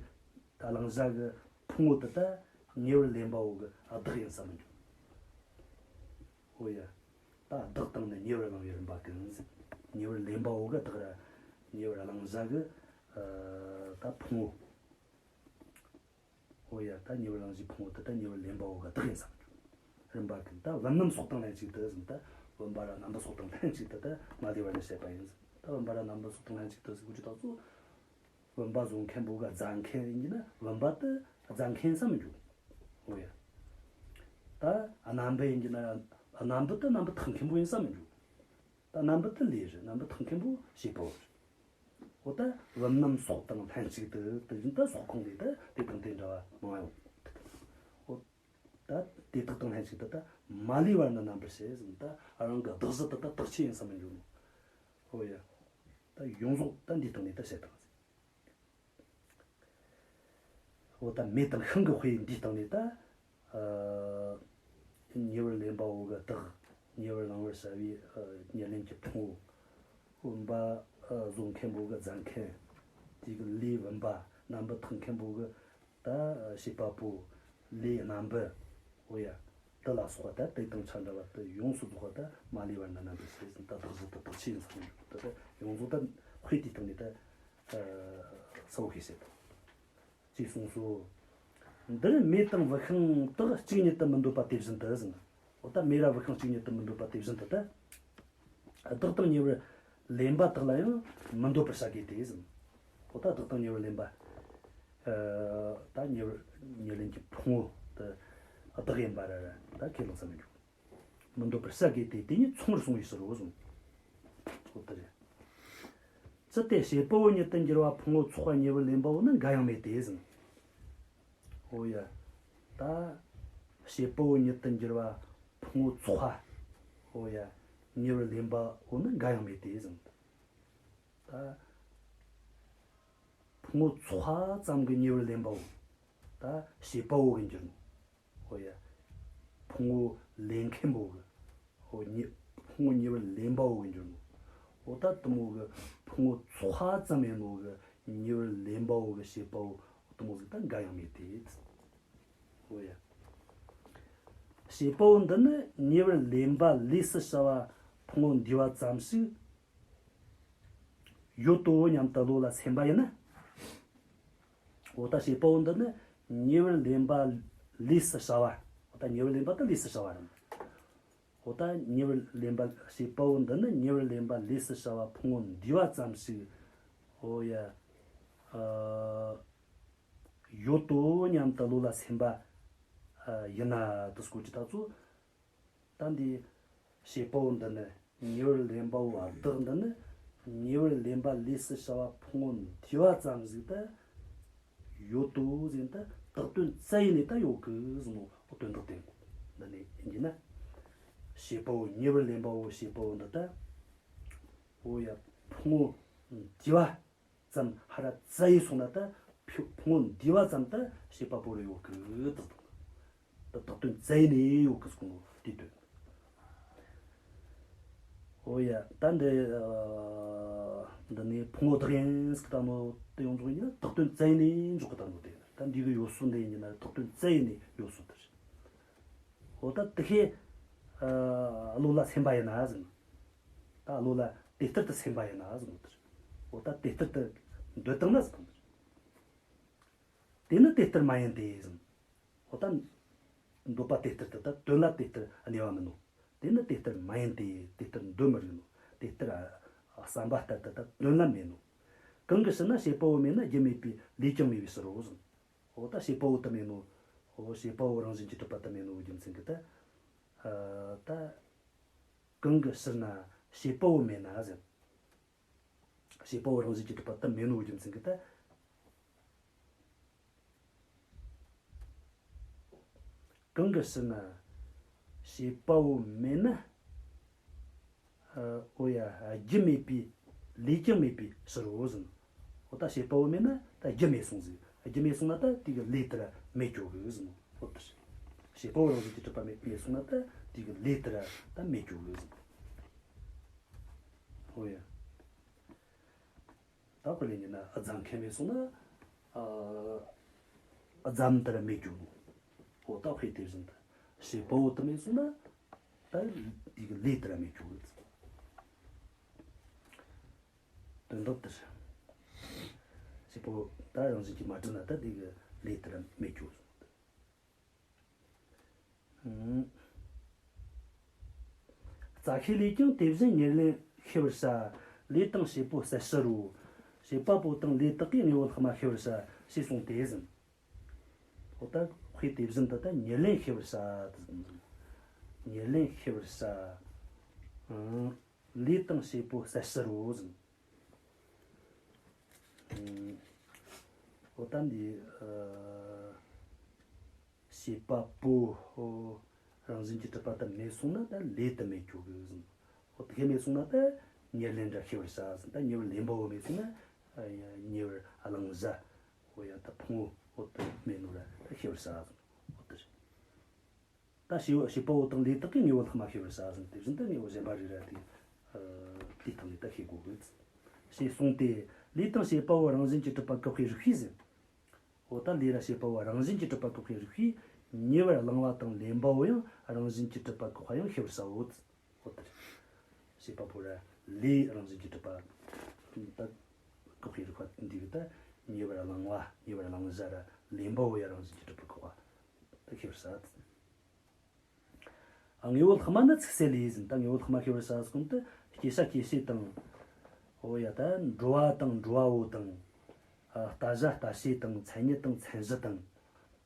བླང་བྱ་གི་ཕུང་པོ་དེ་ད་ཉེ་བར་ལེན་པ་པོ་གི་བདག་ཡིན་ས་མི་འགྱུར། འོ་ཡ། ད་བདག་དང་ནི་ཉེ་བར་བླང་བའི་རིམ་པ་ཀུན་ཟེར། ཉེ་བར་ལེན་པ་པོ་གི་བདག་ར། ཉེ་བར་བླང་བྱ་གི་ཨ་ད་ཕུང་པོ། འོ་ཡ། ད་ཉེ་བར་བླང་བྱའི་ཕུང་པོ་དེ་ད་ཉེ་བར་ལེན་པ་པོ་གི་བདག་ཡིན་ས་མི་འགྱུར། རིམ་པ་ཀུན། ད་བུམ་སྣམ་སོགས་དང་ལྷན་ཅིག་ཏུ་ཟེར། ད་བུམ་པ་ར་རྣམ་པ་སོགས་དང་ལྷན་ཅིག་ཏུ་ད་མ་ལུས་པར་ནི་བཤད་པ་ཡིན་ཟེར། ད་བུམ་པ་ར་རྣམ་པ་སོགས་དང་ལྷན་ཅིག་ཏུ་ཟེར་གོ་ཅི་ད་ཚོ། བུམ་པ་བཟོ་མཁན་པོ་གི་རྫ་མཁན་ཡིན་གྱི་ན་བུམ་པ་དེ་རྫ་མཁན་ཡིན་ས་མི་འགྱུར། འོ་ཡ། ད་རྣམ་པ་ཡིན་གྱི་ན་རྣམ་པ་དེ་རྣམ་པ་ཐེག་མཁན་པོ་ཡིན་ས་མི་འགྱུར། ད་རྣམ་པ་དེ་ལས་རེད། རྣམ་པ་ཐེག་མཁན་པོ་བྱེད་པ་པོ་རེད། འོ་ད་བུམ་སྣམ་སོགས་དང་ལྷན་ཅིག་ཏུ་དེ་བཞིན་དུ་སོགས་ཁོངས་ལས་ད་དེ་དང་དེ་འདྲ་བ་མང་ཡང་། འོ་ད་དེ་དག་དང་ལྷན་ཅིག་ཏུ་ད་མ་ལུས་པར་ནི་རྣམ་པར་བཤད་ཟེར། ད་རང་གི་བདག་གཞི་དེ་ད་དག་ཆོས་ཡིན་ས་མི་འགྱུར་ནོ། འོ་ཡ། ད་ཡོངས་རྫོགས་ད་འདིའི་སྟེང་ནས་ད་བཤད་དང་ཟེར། འོ་ད་མེ་དང་ཤིང་གི་དཔེ་འདིའི་སྟེང་ནས་ད། ཨ་ཉེ་བར་ལེན་པ་པོ་གི་བདག་ཉེ་བར་བླང་བར་བྱ་བའི་ཨ་ཉེར་ལེན་གྱི་ཕུང་པོ། བུམ་པ་ཨ་བཟོ་མཁན་པོ་གི་རྫ་མཁན། དེ་གི་ལས་བུམ་པ། རྣམ་པ་ཐེག་མཁན་པོ་གི་ད་བྱེད་པ་པོ། ལས་རྣམ་པ། འོ་ཡ། དེ་ལ་སོགས་པ་ད་དེ་དང་ཆ་འདྲ་བ་དེ་ཡོངས་སུ་རྫོགས་པ་ད་མ་ལུས་པར་ནི་རྣམ་པར་བཤད་ཟེར། ད་བདག་གཞི་དེ་དག་ཆོས་ཡིན་ས་མི་འགྱུར། ད་ད་ཡོངས་རྫོགས་ད་དཔེ་དེའི་སྟེང་ནས་ད་ཨ་གསལ་བོ་ཞིག་བཤད་དང་། ཅེས་གསུངས་སོ། འདིར་མེ་དང་བུད་ཤིང་དག་གཅིག་ཉིད་དུ་མི་འདོད་པ་དེ་བཞིན་དུ་ཟེར། འོ་ད་མེ་ར་བུད་ཤིང་གཅིག་ཉིད་དུ་མི་འདོད་པ་དེ་བཞིན་དུ་ད། བདག་དང་ཉེ་བར་ལེན་པ་དག་ལ་ཡང་མི་འདོད་པར་བྱ་དགོས་ཏེ་ཟེར། འོ་ད་བདག་དང་ཉེ་བར་ལེན་པ། ཨ་ད་ཉེ་བར་ཉེར་ལེན་གྱི་ཕུང་པོ་དེ་བདག་ཡིན་པ་ར་ར་ད་ཁས་བླངས་ས་མི་འགྱུར། མི་འདོད་པར་བྱ་དགོས་ཏེ། དེ་ཉིད་མཚུངས་པར་གསུངས་པའི་ཕྱིར་རོ་གསུངས། འོ་དེ་རེད། ཅི་སྟེ་བྱེད་པ་པོ་ཉིད་དུ་འགྱུར་བ་ཕུང་པོ་ཚོགས་པ་ཉེ་བར་ལེན་པ་པོ་ནི་འགའ་ཡང་མེད་དེ་ཟེར། འོ་ཡ། ད་བྱེད་པ་པོ་ཉིད་དུ་འགྱུར་བ་ཕུང་པོ་ཚོགས་པ། འོ་ཡ། ཉེ་བར་ལེན་པ་པོ་ནི་འགའ་ཡང་མེད་དེ་ཟེར། ད་ཕུང་པོ་ཚོགས་པ་ཙམ་གྱིས་ཉེ་བར་ལེན་པ་པོ། ད་བྱེད་པ་པོ་གི་འགྱུར་ནོ། འོ་ཡ། ཕུང་པོ་ལེན་མཁན་པོ་གི། འོ་ཉེ་ཕུང་པོ་ཉེ་བར་ལེན་པ་པོ་གི་འགྱུར་ནོ། འོ་ད་དེ་མོ་གི་ཕུང་པོ་ཚོགས་པ་ཙམ་ཡིན་ནོ་གི་ཉེ་བར་ལེན་པ་པོ་གི་བྱེད་པ་པོ་དེ་མོ་ཟིག་ད་འགའ་ཡང་མེད་དེ། འོ་ཡ། བྱེད་པ་པོ་འདི་ནི་ཉེ་བར་ལེན་པ་ལས་སུ་བྱ་བ་ཕུང་པོ་འདུས་པ་ཙམ་ཞིག་ཡོད་དོ་སྙམ་དུ་བློ་ལ་སེམས་པ་ཡིན་ན། འོ་ད་བྱེད་པ་པོ་འདི་ནི་ཉེ་བར་ལེན་པ་ལས་སུ་བྱ་བ། འོ་ད་ཉེ་བར་ལེན་པ་དེ་ལས་སུ་བྱ་བ་རེད། འོ་ད་ཉེ་བར་ལེན་པ་བྱེད་པ་པོ་འདི་ནི་ཉེ་བར་ལེན་པ་ལས་སུ་བྱ་བ་ཕུང་པོ་འདུས་པ་ཙམ་ཞིག་འོ་ཡ། ཨ་ཡོད་དོ་སྙམ་དུ་བློ་ལ་སེམས་པ་ཨ་ཡིན་ན་དེ་སྐོར་གྱི་ད་ཚོ། ད་འདི་བྱེད་པ་པོ་འདི་ནི་ཉེ་བར་ལེན་པ་པོ་བདག་འདི་ནི་ཉེ་བར་ལེན་པ་ལས་སུ་བྱ་བ་ཕུང་པོ་འདུས་པ་ཙམ་ཞིག་ད་ཡོད་དོ་ཟེར། ད་བཏགས་དོན་བཙལ་ཡས་ནས་ད་ཡོད་གི་ཟེར་ནོ། འོ་དོན་དག་དེ་འདི་ནས་ཡིན་གྱི་ན། བྱེད་པ་པོ་ཉེ་བར་ལེན་པ་པོ་བྱེད་པ་པོ་འདི་ད། འོ་ཡ། ཕུང་པོ་འདུས་པ་ཙམ་ཧ་ར་བཙལ་ཡས་སོང་ན་ད་ཕུ་ཕུང་པོ་འདུས་པ་ཙམ་ད་བྱེད་པ་པོ་རེ་ཡོད་གི་ད། ད་བཏགས་དོན་བཙལ་ནས་ཡོད་གི་ཟེར་གོ་ནོ་དེ་དོན། འོ་ཡ། ད་འདི་ཨ་འདི་ནི་ཕུང་པོ་བདག་ཡིན་ཟེར་གི་ད་ནོ་དེ་ཡོངས་རྫོགས་ཡིན་ན་བཏགས་དོན་བཙལ་ནས་འཇོག་གི་ད་ནོ་དེ། ད་འདི་གི་ཡོད་སོ་འདི་ཡིན་ན་བཏགས་དོན་བཙལ་ནས་ཡོད་སོ་དེ་རེད། འོ་ད་དེ་ཁའི་ཨ་བློ་ལ་སེམས་པ་ཡིན་ན་ཟེར། ད་བློ་ལ་དེ་ལྟར་དུ་སེམས་པ་ཡིན་ན་ཟེར་ནོ་དེ་རེད། འོ་ད་དེ་ལྟར་དུ་འདོད་བཏང་ན་ཟེར་ནོ་དེ་རེད། དེ་ནི་དེ་ལྟར་མ་ཡིན་ཏེ་ཟེར། འོ་ད་འདོད་པ་དེ་ལྟར་དུ་ད་དོན་ལ་དེ་ལྟར་གནས་པ་མིན་ནོ། དེ་ནི་དེ་ལྟར་མ་ཡིན་ཏེ། དེ་ལྟར་འདོད་མི་རིགས་ནོ། དེ་ལྟར་ཨ་བསམ་པ་ལྟར་དུ་ད་དོན་ལ་མེད་ནོ། གང་གི་ཕྱིར་ན་བྱེད་པ་པོ་མེད་ན་རྒྱུ་མེད་པས་ལས་ཀྱང་མེད་པའི་ཕྱིར་རོ་ཟེར། འོ་ད་བྱེད་པ་པོ་དེ་མེད་ནོ། འོ་བྱེད་པ་པོ་རང་བཞིན་གྱིས་གྲུབ་པ་དེ་མེད་ནོ་རྒྱུ་མཚན་གྱིས་ད། ཨ་ད་གང་གི་ཕྱིར་ན་བྱེད་པ་པོ་མེད་ན་ཟེར། བྱེད་པ་པོ་རང་བཞིན་གྱིས་གྲུབ་པ་དེ་མེད་ནོ་རྒྱུ་མཚན་གྱིས་ད། གང་གི་ཕྱིར་ན། བྱེད་པ་པོ་མེད་ན། ཨ། འོ་ཡ། རྒྱུ་མེད་པའི་ལས་ཀྱང་མེད་པའི་ཕྱིར་རོ་ཟེར། འོ་ད་བྱེད་པ་པོ་མེད་ན་ད་རྒྱུ་མེད་སོང་ཟིག་རྒྱུ་མེད་སོང་ན་ད་དེ་གི་ལས་དེ་ར་མེད་འགྱོ་གི་ཟེར། འོ་ད་བྱེད་པ་པོ་རང་བཞིན་གྱིས་གྲུབ་པ་མེད་མེད་སོང་ན་ད་དེ་གི་ལས་དེ་ར་ད་མེད་འགྱོ་གི་ཟེར། འོ་ཡ། ད་དཔེ་ལེན་རྒྱུ་ན་ཨ་རྫ་མཁན་མེད་སོང་ན། ཨ། ཨ་རྫ་དེ་ར་མེད་འགྱོ་ནོ། འོ་ད་དཔེ་དེ་བཞིན་དུ། བྱེད་པ་པོ་དེ་མེད་སོང་ན། ད་དེ་གི་ལས་དེ་ར་མེད་འགྱོ་གི། དོན་དག་དེ་རེད། བྱེད་པ་པོ་ད་རང་བཞིན་གྱིས་མ་གྲུབ་ན་ད་དེ་གི་ལས་དེ་ར་མེད་འགྱོ་གི། རྩ་ཤེ་ལས་ཀྱང་དེ་བཞིན་ཉེར་ལེན་ཤེས་པར་བྱ། ལས་དང་བྱེད་པོ་གསལ་ཕྱིར་རོ། བྱེད་པ་པོ་དང་ལས་དག་གིས་དངོས་པོ་ལྷག་མ་ཤེས་པར་བྱ། ཞེས་གསུངས་ཏེ་ཟེར། འོ་ད་དཔེ་དེ་བཞིན་དུ་ད་ཉེར་ལེན་ཤེས་པར་བྱ། ཉེར་ལེན་ཤེས་པར་བྱ། ལས་དང་བྱེད་པོ་གསལ་ཕྱིར་རོ་ཟེར། འོ་ད་འདི། ཨ། བྱེད་པ་པོ། ཨོ། རང་བཞིན་གྱིས་གྲུབ་པ་དེ་མེད་སོང་ན་ད་ལས་དེ་མེད་འགྱོ་གི་ཟེར། འོ་དེ་མེད་སོང་ན་ད་ཉེར་ལེན་ར་ཤེས་པར་བྱ་ཟེར། ད་ཉེ་བར་ལེན་པ་པོ་མེད་སོང་ན། ཨ། ཉེ་བར་བླང་བྱ། འོ་ཡ། ད་ཕུང་པོ་འོ་དེ་མེད་ནོ་ར་ཤེས་པར་བྱ་ཟེར། འོ་དེ་རེད། ད་བྱེད་པ་བྱེད་པ་པོ་དང་ལས་དག་གིས་དངོས་པོ་ལྷག་མ་ཤེས་པར་བྱ་ཟེར། དེ་བཞིན་དུ་དངོས་པོ་གཞན་པ་རིགས་ར་དེ། ཨ། དེའི་སྟེང་ནས་ད་ཤེས་དགོས་གི། ཞེས་གསུངས་ཏེ། ལས་དང་བྱེད་པ་པོ་རང་བཞིན་གྱིས་གྲུབ་པ་བཀག་པའི་རིགས་པས་ཟེར། འོ་ད་ལས་ར་བྱེད་པ་པོ་རང་བཞིན་གྱིས་གྲུབ་པ་བཀག་པའི་རིགས་པས། ཉེ་བར་བླང་བ་དང་ལེན་པ་པོ་ཡང་རང་བཞིན་གྱིས་གྲུབ་པ་བཀག་པ་ཡང་ཤེས་པར་བྱའོ། འོ་ད་བྱེད་པ་པོ་ར་ལས་རང་བཞིན་གྱིས་གྲུབ་པ་ད་བཀག་པའི་རིགས་པ་འདི་གི་ད་ཉེ་བར་བླང་བ། ཉེ་བར་བླང་བྱ་ར་ལེན་པ་པོ་ཡང་རང་བཞིན་གྱིས་གྲུབ་པ་བཀག་པ་ད་ཤེས་པར་བྱ། དངོས་པོ་ལྷག་མ་ནི་ཚིག་གསལ་ལས་ཟེར། ད་དངོས་པོ་ལྷག་མ་ཤེས་པར་བྱ་ཟེར་གོང་དུ་སྐྱེ་བྱ་སྐྱེད་བྱེད་དང་། འོ་ཡ། ད་འགྲོ་བ་དང་འགྲོ་བ་པོ་དང་། ཨ། ལྟ་བྱ་ལྟ་བྱེད་དང་། མཚན་ཉིད་དང་མཚན་གཞི་དང་།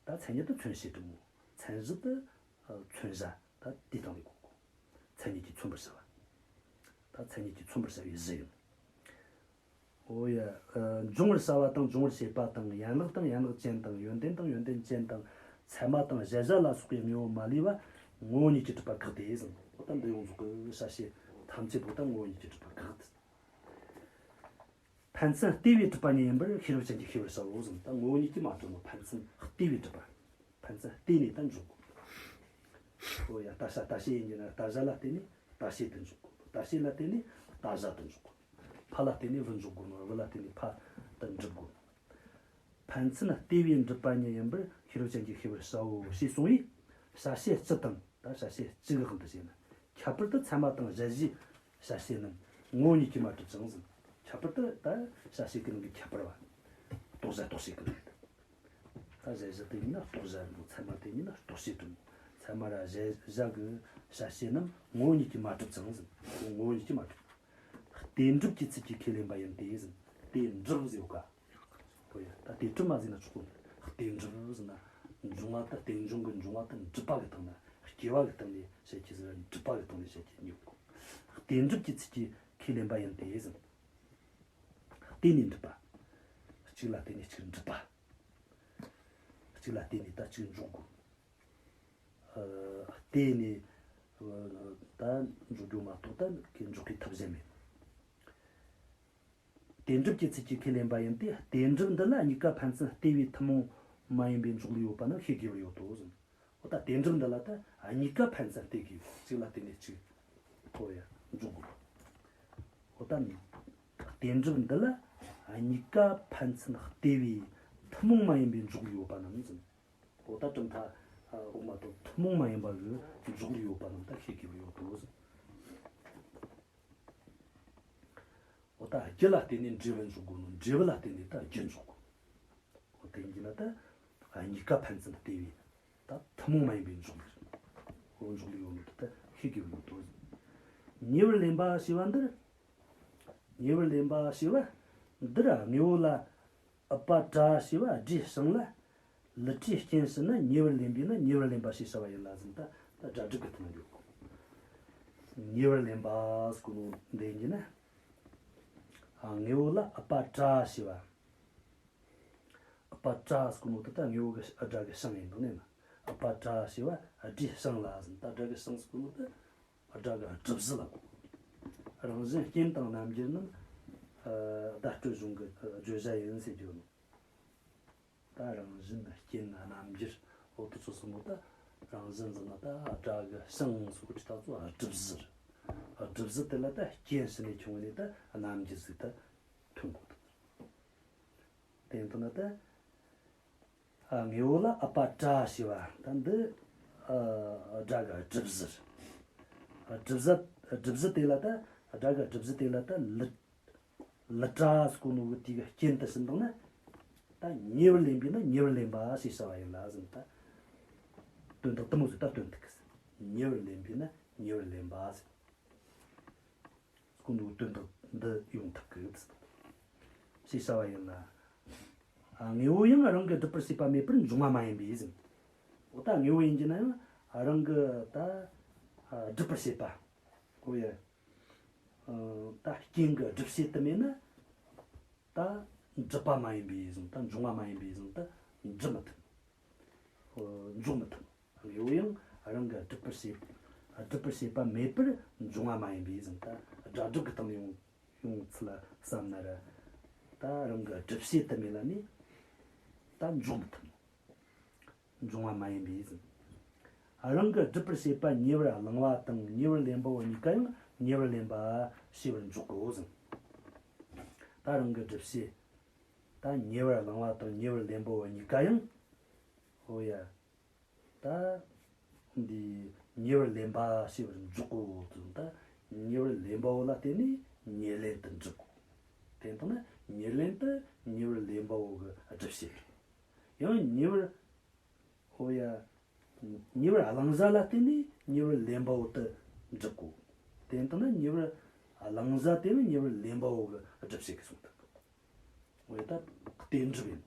ད་མཚན་ཉིད་དེ་མཚོན་བྱེད་དུ་མོ། མཚན་གཞི་དེ། ཨ། མཚོན་བྱ། ད་དེའི་སྟེང་ལས་གོ་དགོས། མཚན་ཉིད་ཀྱིས་མཚོན་པར་བྱ་བ། ད་མཚན་ཉིད་ཀྱིས་མཚོན་པར་བྱ་བའི་གཞི་ཡིན། འོ་ཡ། ཨ། འབྱུང་བར་བྱ་བ་དང་འབྱུང་བར་བྱེད་པ་དང་། ཡན་ལག་དང་ཡན་ལག་ཅན་དང་། ཡོན་ཏན་དང་ཡོན་ཏན་ཅན་དང་། ཚད་མ་དང་གཞལ་བྱ་ལ་སོགས་པའི་དངོས་པོ་མ་ལུས་པ་ངོ་བོ་ཉིད་ཀྱིས་གྲུབ་པ་བཀག་སྟེ་ཟེར། འོ་ད་འདི་ཡོངས་རྫོགས་ཀྱི་བྱ་བྱེད་ཐམས་ཅད་པོ་ད་ངོ་བོ་ཉིད་ཀྱིས་གྲུབ་པ་བཀག་སྟེ། ཕན་ཚུན་ལྟོས་པས་གྲུབ་པ་ཉིད་ཡིན་པར་ཤེས་རབ་ཅན་གྱིས་ཤེས་པར་བྱའོ་ཟེར། ད་ངོ་བོ་ཉིད་ཀྱིས་མ་གྲུབ་ནོ་ཕན་ཚུན་ལྟོས་པས་གྲུབ་པ། ཕན་ཚུན་ལྟོས་ནས་ད་འཇོག་དགོས། འོ་ཡ། ལྟ་བྱ་ལྟ་བྱེད་ཡིན་གྱི་ན་ལྟ་བྱ་ལ་ལྟོས་ནས་ལྟ་བྱེད་དུ་འཇོག་དགོས། ལྟ་བྱེད་ལ་ལྟོས་ནས་ལྟ་བྱ་དུ་འཇོག་དགོས། ཕ་ལ་ལྟོས་ནས་བུ་འཇོག་དགོས་ནོ། བུ་ལ་ལྟོས་ནས་ཕ་དུ་འགྲུབ་དགོས་ནོ། ཕན་ཚུན་ལྟོས་པས་གྲུབ་པ་ཉིད་ཡིན་པར་ཤེས་རབ་ཅན་གྱིས་ཤེས་པར་བྱའོ་ཞེས་གསུངས་པས། བྱ་བྱེད་སྤྱི་དང་། ད་བྱ་བྱེད་སྤྱི་གི་དབང་དུ་བྱས་ན། ཁྱད་པར་དུ་ཚད་མ་དང་གཞལ་བྱའི་བྱ་བྱེད་རྣམས་ངོ་བོ་ཉིད་ཀྱིས་མ་གྲུབ་ཅིང་ཟེར། ཁྱད་པར་དུ་ད་བྱ་བྱེད་ཀྱི་ནང་གི་ཁྱད་པར་བ། རྟོགས་བྱ་རྟོགས་བྱེད་ཀྱི་ནང་གི། ད་གཞལ་བྱ་དེ་ཉིད་ན་རྟོགས་བྱ་རེད་འདུག་ཚད་མ་དེ་ཉིད་ན་རྟོགས་བྱེད་རེད་འདུག་ཚད་མ་ར་གཞལ་བྱ་གི་བྱ་བྱེད་རྣམས་ངོ་བོ་ཉིད་ཀྱིས་མ་གྲུབ་ཅིང་ཟེར། ངོ་བོ་ཉིད་ཀྱིས་མ་གྲུབ། རྟེན་གྲུབ་ཀྱི་ཚུལ་གྱིས་ཁས་ལེན་པ་ཡིན་ཏེ་ཟེར། རྟེན་གྲུབ་ཟེར་བ་ཀ། ཨོ་ཡ། ད་རྟེན་གྲུབ་མ་ཟེར་ན་ཆོག་གོ། རྟེན་གྲུབ་ཟེར་ན། འབྱུང་བ་དང་རྟེན་འབྱུང་གི་འབྱུང་བ་དང་འགྲུབ་པ་གི་སྟེང་ན། སྐྱེ་བ་གི་སྟེང་ནས་བཤད་ཀྱི་ཟེར་བ་འགྲུབ་པ་གི་སྟེང་ནས་བཤད་ཀྱི་ཉོ་གོ། རྟེན་གྲུབ་ཀྱི་ཚུལ་གྱིས་ཁས་ལེན་པ་ཡིན་ཏེ་ཟེར། རྟེན་ནས་འགྲུབ་པ། གཅིག་ལ་བརྟེན་ནས་གཅིག་འགྲུབ་པ། གཅིག་ལ་བརྟེན་ནས་ད་གཅིག་འཇོག་དགོས། ཨ། བརྟེན་ནས། ཨ། ད་འཇོག་རྒྱུ་མ་གཏོགས་ད་ཁས་འཇོག་གི་ཐབས་གཞན་མེད། རྟེན་གྲུབ་ཀྱི་ཚུལ་གྱིས་ཁས་ལེན་པ་ཡིན་ཏེ། རྟེན་གྲུབ་འདི་ལ་གཉིས་ཀ་ཕན་ཚུན་ལྟོས་པའི་ཐུན་མོང་མ་ཡིན་པའི་འཇོག་ལུགས་ཡོད་པ་རྣམས་ཤེས་དགོས་པར་ཡོད་དོ་ཟེར། འོ་ད་རྟེན་གྲུབ་འདི་ལ་ད་གཉིས་ཀ་ཕན་ཚུན་ལྟོས་དགོས། གཅིག་ལ་བརྟེན་ནས་གཅིག་ཐོ་ཡ་འཇོག་དགོས། འོ་ད་རྟེན་གྲུབ་འདི་ལ་གཉིས་ཀ་ཕན་ཚུན་ལྟོས་པའི་ཐུན་མོང་མ་ཡིན་པའི་འཇོག་ལུགས་ཡོད་པ་རྣམས་ཟེར། འོ་ད་གྲུབ་མཐའ་འོག་མ་དང་ཐུན་མོང་མ་ཡིན་པ་གི་འཇོག་ལུགས་ཡོད་པ་རྣམས་ད་ཤེས་དགོས་པར་ཡོད་དོ་ཟེར། འོ་ད་རྒྱུ་ལ་བརྟེན་ནས་འབྲས་བུ་འཇོག་དགོས་ནོ། འབྲས་བུ་ལ་བརྟེན་ནས་ད་རྒྱུ་འཇོག་དགོས། འོ་དེ་ཡིན་གྱི་ན་ད་གཉིས་ཀ་ཕན་ཚུན་ལྟོས་པའི་ད་ཐུན་མོང་མ་ཡིན་པའི་འཇོག་ལུགས། འོ་འཇོག་ལུགས་ཡོད་ནོ་ད་ཤེས་དགོས་པར་ཡོད་དོ། ཉེ་བར་ལེན་པ་ཞེས་པ་འདིར། ཉེ་བར་ལེན་པ་ཞེས་པ་འདིར་དངོས་པོ་ལ་ཨུ་པ་ཏྲ་ཞེས་པ་སྒྲའི་བྱིངས་ལ་ལི་ཏྲའི་རྐྱེན་ཕྱིར་ན་ཉེ་བར་ལེན་པས་ན་ཉེ་བར་ལེན་པ་ཞེས་བྱ་བ་ཡིན་ལ་ཟེར། ད་ད་སྒྲ་སྒྲུབ་ཀྱི་ཐ་ན་ཡོད་གོ། ཉེ་བར་ལེན་པ་ཟེར་གོ་ནོ་འདི་ཡིན་གྱི་ན། ཨ། དངོས་པོ་ལ་ཨུ་པ་ཏྲ་ཞེས་པ། ཨུ་པ་ཏྲ་ཟེར་གོ་ནོ་དེ་ད་དངོས་པོ་གི་ཨུ་སྒྲ་གི་བྱིངས་ཡིན་དོ་ནས་ན། ཨ་པ་ཏྲ་ཞེས་པ་སྒྲའི་བྱང་ལ་ཟེར། ད་སྒྲ་གི་བྱང་ཟེར་གོ་ནོ་ད་སྒྲ་གི་གྲུབ་གཞི་ལ་གོ། རང་བཞིན་རྐྱེན་དང་རྣམ་འགྱུར་རྣམས། ཨ་བརྡ་སྤྲོད་གཞུང་གི་བརྗོད་བྱ་ཡིན་ཟེར་རྒྱུ་ནོ། ད་རང་བཞིན་རྐྱེན་རྣམ་འགྱུར་འོ་དེ་ཚོ་གསུམ་པོ་ད་རང་བཞིན་ཟེར་ན་ད་སྒྲ་གི་བྱང་ཟེར་གོ་དུས་ད་ཚོ་གྲུབ་གཞི་རེད། གྲུབ་གཞི་དེ་ལ་ད་རྐྱེན་ཕྱི་ནས་བྱུང་བ་ནས་ད་རྣམ་འགྱུར་ཟིག་ད་ཐོན་གོ་ཐུབ། དེ་ཡིན་དུས་ན་ད། ཨ་དངོས་པོ་ལ་ཨ་པ་ཏྲ་ཞེས་པ་ད་འདི་ཨ་སྒྲ་གི་གྲུབ་གཞི་རེད། གྲུབ་གཞི་གྲུབ་གཞི་དེ་ལ་ད་སྒྲ་གི་གྲུབ་གཞི་དེ་ལ་ད་ལི་ལི་ཏྲ་ཟེར་གོ་ནོ་གི་དེ་གི་རྐྱེན་དུ་ཕྱིན་བཏང་ན། ད་ཉེ་བར་ལེན་པས་ན་ཉེ་བར་ལེན་པ་ཞེས་བྱ་བ་ཡིན་ལ་ཟེར་ན་ད། དོན་དག་དེ་མོ་ཟིག་ད་སྟོན་ཐུབ་གི་ཟེར། ཉེ་བར་ལེན་པས་ན་ཉེ་བར་ལེན་པ་ཟེར། ཀུན་ཏུ་དོན་དག་འདི་ཡོང་ཐུབ་ཀྱི་ཡོད། ཞེས་བྱ་བ་ཡིན་ལ། ཨ་དངོས་པོ་ཡང་རང་གི་སྒྲུབ་པར་བྱེད་པ་མེད་པར་འབྱུང་བ་མ་ཡིན་པས་ཟེར། འོ་ད་དངོས་པོ་ཡིན་གྱི་ན་ཡང་རང་གི་ད་ཨ་སྒྲུབ་པར་བྱེད་པ། འོ་ཡ། ཨ་ད་རྐྱེན་གྱི་སྒྲུབ་བྱེད་དུ་མེད་ན་ད་སྒྲུབ་པ་མ་ཡིན་པས་ཟེར། ད་འབྱུང་བ་མ་ཡིན་པས་ཟེར། ད་འགྲུབ་མི་ཐུབ། འཇོག་མི་ཐུབ། དངོས་པོ་ཡང་རང་གི་སྒྲུབ་པར་བྱེད། སྒྲུབ་པར་བྱེད་པ་མེད་པར་འབྱུང་བ་མ་ཡིན་པས་ཟེར། ད་སྒྲ་སྒྲུབ་ཀྱི་སྟེང་ཡོང་ཡོང་ཚུལ་ལ་བསམ་ན་ར། ད་རང་གི་སྒྲུབ་བྱེད་དུ་མེད་ལ་ནི་ད་འཇོག་མི་ཐུབ། འབྱུང་བ་མ་ཡིན་པས་ཟེར། རང་གི་སྒྲུབ་པར་བྱེད་པ་ཉེ་བར་བླང་བ་དང་ཉེ་བར་ལེན་པའོ་གཉིས་ཀ་ཡང་ཉེ་བར་ལེན་པ་ཞེས་པར་འཇོག་གོ་ཟེར། ད་རང་གི་སྒྲུབ་བྱེད། ད་ཉེ་བར་བླང་བ་དང་ཉེ་བར་ལེན་པའོ་གཉིས་ཀ་ཡང་། འོ་ཡ། ད་འདི་ཉེ་བར་ལེན་པ་ཞེས་པར་འཇོག་གོ་དུས་ད་ཉེ་བར་ལེན་པའོ་ལ་བརྟེན་ནས་ཉེར་ལེན་དུ་འགྲུབ་གོ། དེ་ལྟ་ན་ཉེར་ལེན་དུ་ཉེ་བར་ལེན་པའོ་གི་སྒྲུབ་བྱེད་རེད། ཡང་ཉེ་བར། འོ་ཡ། ཉེ་བར་བླང་བྱ་ལ་བརྟེན་ནས་ཉེ་བར་ལེན་པའོ་དུ་འགྲུབ་གོ། དེ་ལྟ་ན་ཉེ་བར་བླང་བྱ་དེ་ནི་ཉེ་བར་ལེན་པའོ་གི་སྒྲུབ་བྱེད་ཀྱི་གསུང་ཐུབ་གོ། འོ་ཡ་ད་རྟེན་འབྲེལ་ཡིན།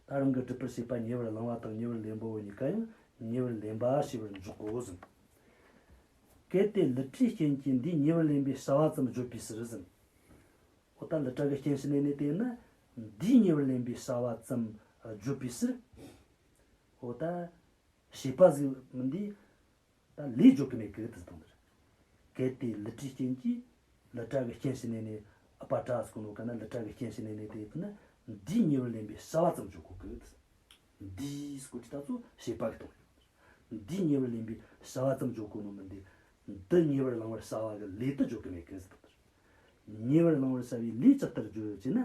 ད་རང་གི་སྒྲུབ་པར་བྱེད་པ་ཉེ་བར་བླང་བ་དང་ཉེ་བར་ལེན་པའོ་གཉིས་ཀ་ཡང་ཉེ་བར་ལེན་པ་ཞེས་པར་འཇོག་གོ་ཟེར། གལ་ཏེ་ལི་ཏྲའི་རྐྱེན་གྱིས་འདིས་ཉེ་བར་ལེན་པའི་བྱ་བ་ཙམ་བརྗོད་པའི་ཕྱིར་ཟེར། འོ་ད་ལི་ཏྲ་གི་རྐྱེན་ཕྱི་ནས་ནི་དེ་ན་འདིས་ཉེ་བར་ལེན་པའི་བྱ་བ་ཙམ་བརྗོད་པའི་ཕྱིར། འོ་ད་བྱེད་པ་ཟིག་མིན་འདི། ད་ལས་བརྗོད་ཀྱི་མེད་གི་དེ་དང་འདིར། གལ་ཏེ་ལི་ཏྲའི་རྐྱེན་གྱིས། ལི་ཏྲ་གི་རྐྱེན་ཕྱི་ནས་ནི་ཨ་པ་ཏྲ་ཟེར་གོ་ནོ་ག་ན་ལི་ཏྲ་གི་རྐྱེན་ཕྱི་ནས་ནི་དེ་ཡིན་ན་འདིས་ཉེ་བར་ལེན་པའི་བྱ་བ་ཙམ་བརྗོད་གོ་གི། འདིས་ཟེར་གོ་དུས་ད་ཚོ་བྱེད་པ་གི་སྟེང་ཡོད། འདིས་ཉེ་བར་ལེན་པའི་བྱ་བ་ཙམ་བརྗོད་གོ་ནོ་མིན་འདི། འདི་ཉེ་བར་བླང་བར་བྱ་བ་གི་ལས་དུ་བརྗོད་ཀྱི་མེད་གི་ཟེར་དང་འདིར། ཉེ་བར་བླང་བར་བྱ་བའི་ལས་ཇི་ལྟར་བརྗོད་ཅེ་ན།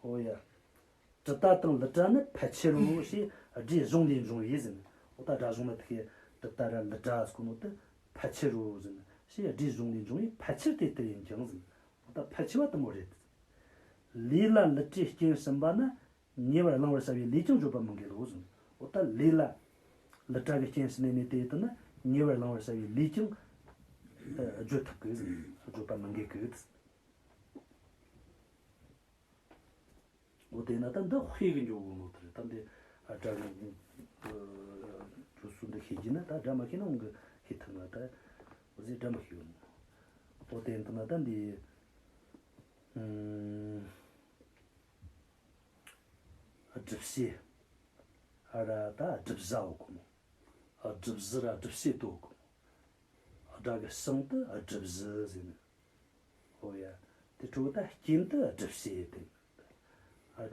འོ་ཡ། གྲུབ་མཐའ་དང་ལི་ཏྲ་ནི་ཕལ་ཆེར་རོ་ཞེས་སྒྲའི་གཞུང་ལས་འབྱུང་བས་ཟེར། འོ་ད་སྒྲ་གཞུང་ན་དེ་གྲུབ་མཐའ་ར་ལི་ཏྲ་ཟེར་གོ་ནོ་དེ་ཕལ་ཆེར་རོ་ཟེར། ཞེས་སྒྲའི་གཞུང་ལས་འབྱུང་བས་ཕལ་ཆེར་དེ་ལྟར་ཡིན་ཀྱང་ཟེར། འོ་ད་ཕལ་ཆེ་བ་དེ་མོ་རེད། ལས་ལ་ལི་ཏྲའི་རྐྱེན་ཟིན་པ་ན་ཉེ་བར་བླང་བར་བྱ་བའི་ལས་ཀྱང་བརྗོད་པ་མི་འགལ་ལོ་ཟེར། འོ་ད་ལས་ལ་ལི་ཏྲ་གི་རྐྱེན་ཟིན་ནས་ནི་དེ་ལྟ་ན་ཉེ་བར་བླང་བར་བྱ་བའི་ལས་ཀྱང་བརྗོད་ཐུབ་ཀི་ཟེར། བརྗོད་པ་མི་འགལ་ཀི་ཟེར། འོ་དེས་ན་ད་འདི་དཔེ་གི་འཇོག་དགོས་ནོ་དེ་རེད། ད་འདི་ཨ་སྒྲ་གི་འཇོག་སྲོལ་འདི་ཤེས་ཀྱི་ན་ད་སྒྲ་མ་ཤེས་ན་འོང་གི་ཤེས་ཐུབ་ན་ད་འོ་ཟེར་སྒྲ་མ་ཤེས་ཡོད་ནོ། འོ་དེ་ཡིན་ན་ད་འདི་ཨུམ་སྒྲུབ་བྱེད་ཨ་ར་ད་སྒྲུབ་བྱ་འོ་གོ་མོ། སྒྲུབ་བྱེད་ར་སྒྲུབ་བྱེད་དུ་འོ་གོ་མོ། སྒྲ་གི་བྱང་དུ་སྒྲུབ་བྱེད་ཟེར་ནས། ཨོ་ཡ། དེ་འཕྲོ་ད་རྐྱེན་དུ་སྒྲུབ་བྱེད་དེ། ཨ།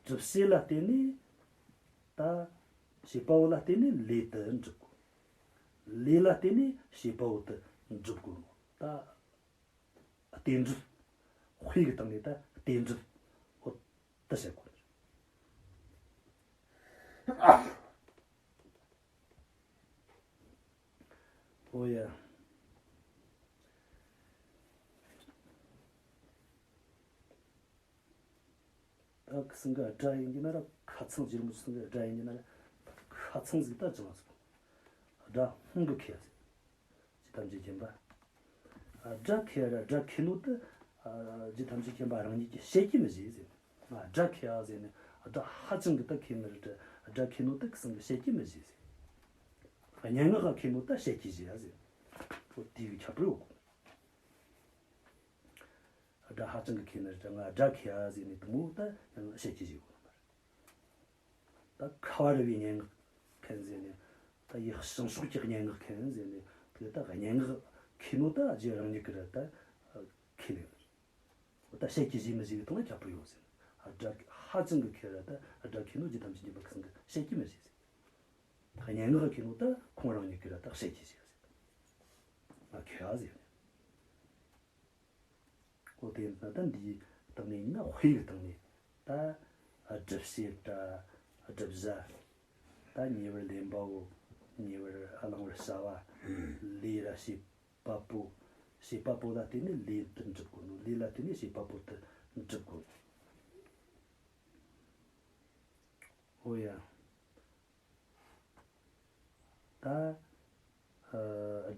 སྒྲུབ་བྱེད་ལ་བརྟེན་ནས། ད། བྱེད་པ་པོ་ལ་བརྟེན་ནས་ལས་དུ་འགྲུབ་དགོས། ལས་ལ་བརྟེན་ནས་བྱེད་པ་པོ་དུ་འགྲུབ་དགོས། ད། རྟེན་འབྲེལ། དཔེ་གི་སྟེང་ནས་ད་རྟེན་འབྲེལ། ཨོ། དུ་བྱེད་དགོས། ཨོ་ཡ། ད་ཁི་སང་གི་སྒྲ་ཡིན་གྱི་ན་ར་ཁ་ཚང་རྗེ་རིན་པོ་ཆེ་སང་གི་སྒྲ་ཡིན་གྱི་ན་ར་ཁ་ཚང་ཟིག་ད་ཅང་སོང་། སྒྲ་སྔོན་གི་ཁེ་ཟིག་ཇི་ལྟར་འཇིག་རྒྱུན་པ། སྒྲ་ཁེ་ར་སྒྲ་ཁེ་ནོ་དེ། ཇི་ལྟར་འཇིག་རྒྱུན་པ་རང་ཉིད་ཀྱིས་བཤད་ཀྱི་མི་བྱེད་ཟེར། སྒྲ་ཁེ་ཡ་ཟེར་ནས་སྒྲ་ཧ་ཅང་གི་ད་ཁེ་ནི་རེད། སྒྲ་ཁེ་ནོ་དེ་ཁི་སང་གི་བཤད་ཀྱི་མི་བྱེད་ཟེར། སྙན་ངག་ག་ཁེ་ནོ་ད་བཤད་ཀྱི་བྱེད་ཡ་ཟེར། ཁོ་དེ་གི་ཁྱད་པར་ཡོད་གོ། སྒྲ་ཧ་ཅང་གི་ཁེ་ནི་རེད། ང་སྒྲ་ཁེ་ཡ་ཟེར་ནས་དེ་མོ་ད་ཡང་བཤད་ཀྱི་བྱེད་གོ་ནི་མ་རེད། ད་ཁ་བ་རི་བའི་སྙན་ངག་མཁན་ཟེར་ནས། ད་ཡི་བྱང་ཕྱོགས་ཀྱི་སྙན་ངག་མཁན་ཟེར་ནས། དེ་ད་སྙན་ངག་མཁས་ནོ་ད་རྗེ་རང་ཉིད་ཀྱི་ར་ད་ཁས་ལེན། ད་བཤད་ཀྱི་ཞིག་མི་ཞིག་གི་སྟེང་ལ་ཁྱད་པར་ཡོད་ཟེར། ཨ་སྒྲ་ཧ་ཅང་གི་མཁས་ར་ད་སྒྲ་མཁས་ནོ་རྗེ་ཐམས་ཅད་མཁྱེན་པ་ཁོང་གི་བཤད་ཀྱི་མི་ཞིག་ཟེར། སྙན་ངག་མཁས་ནོ་ད་ཁོང་རང་ཉིད་ཀྱི་ར་ད་བཤད་ཀྱི་ཞིག་ཟེར། ཨ་མཁས་ཨ་ཟེར། ཨོ་དེ་ན་ད་འདིའི་སྟེང་ནས་ཡིན་ན་དཔེ་གི་སྟེང་ནས་ད་སྒྲུབ་བྱེད་ར་སྒྲུབ་བྱ། ད་ཉེ་བར་ལེན་པའོ། ཉེ་བར་བླང་བར་བྱ་བ། ལས་ར་བྱེད་པ་པོ། བྱེད་པ་པོ་ལ་བརྟེན་ནས་ལས་དེ་འགྲུབ་དགོས་ནོ། ལས་ལ་བརྟེན་ནས་བྱེད་པ་པོ་དེ་འགྲུབ་དགོས་ནོ། ཨོ་ཡ། ད་ཨ་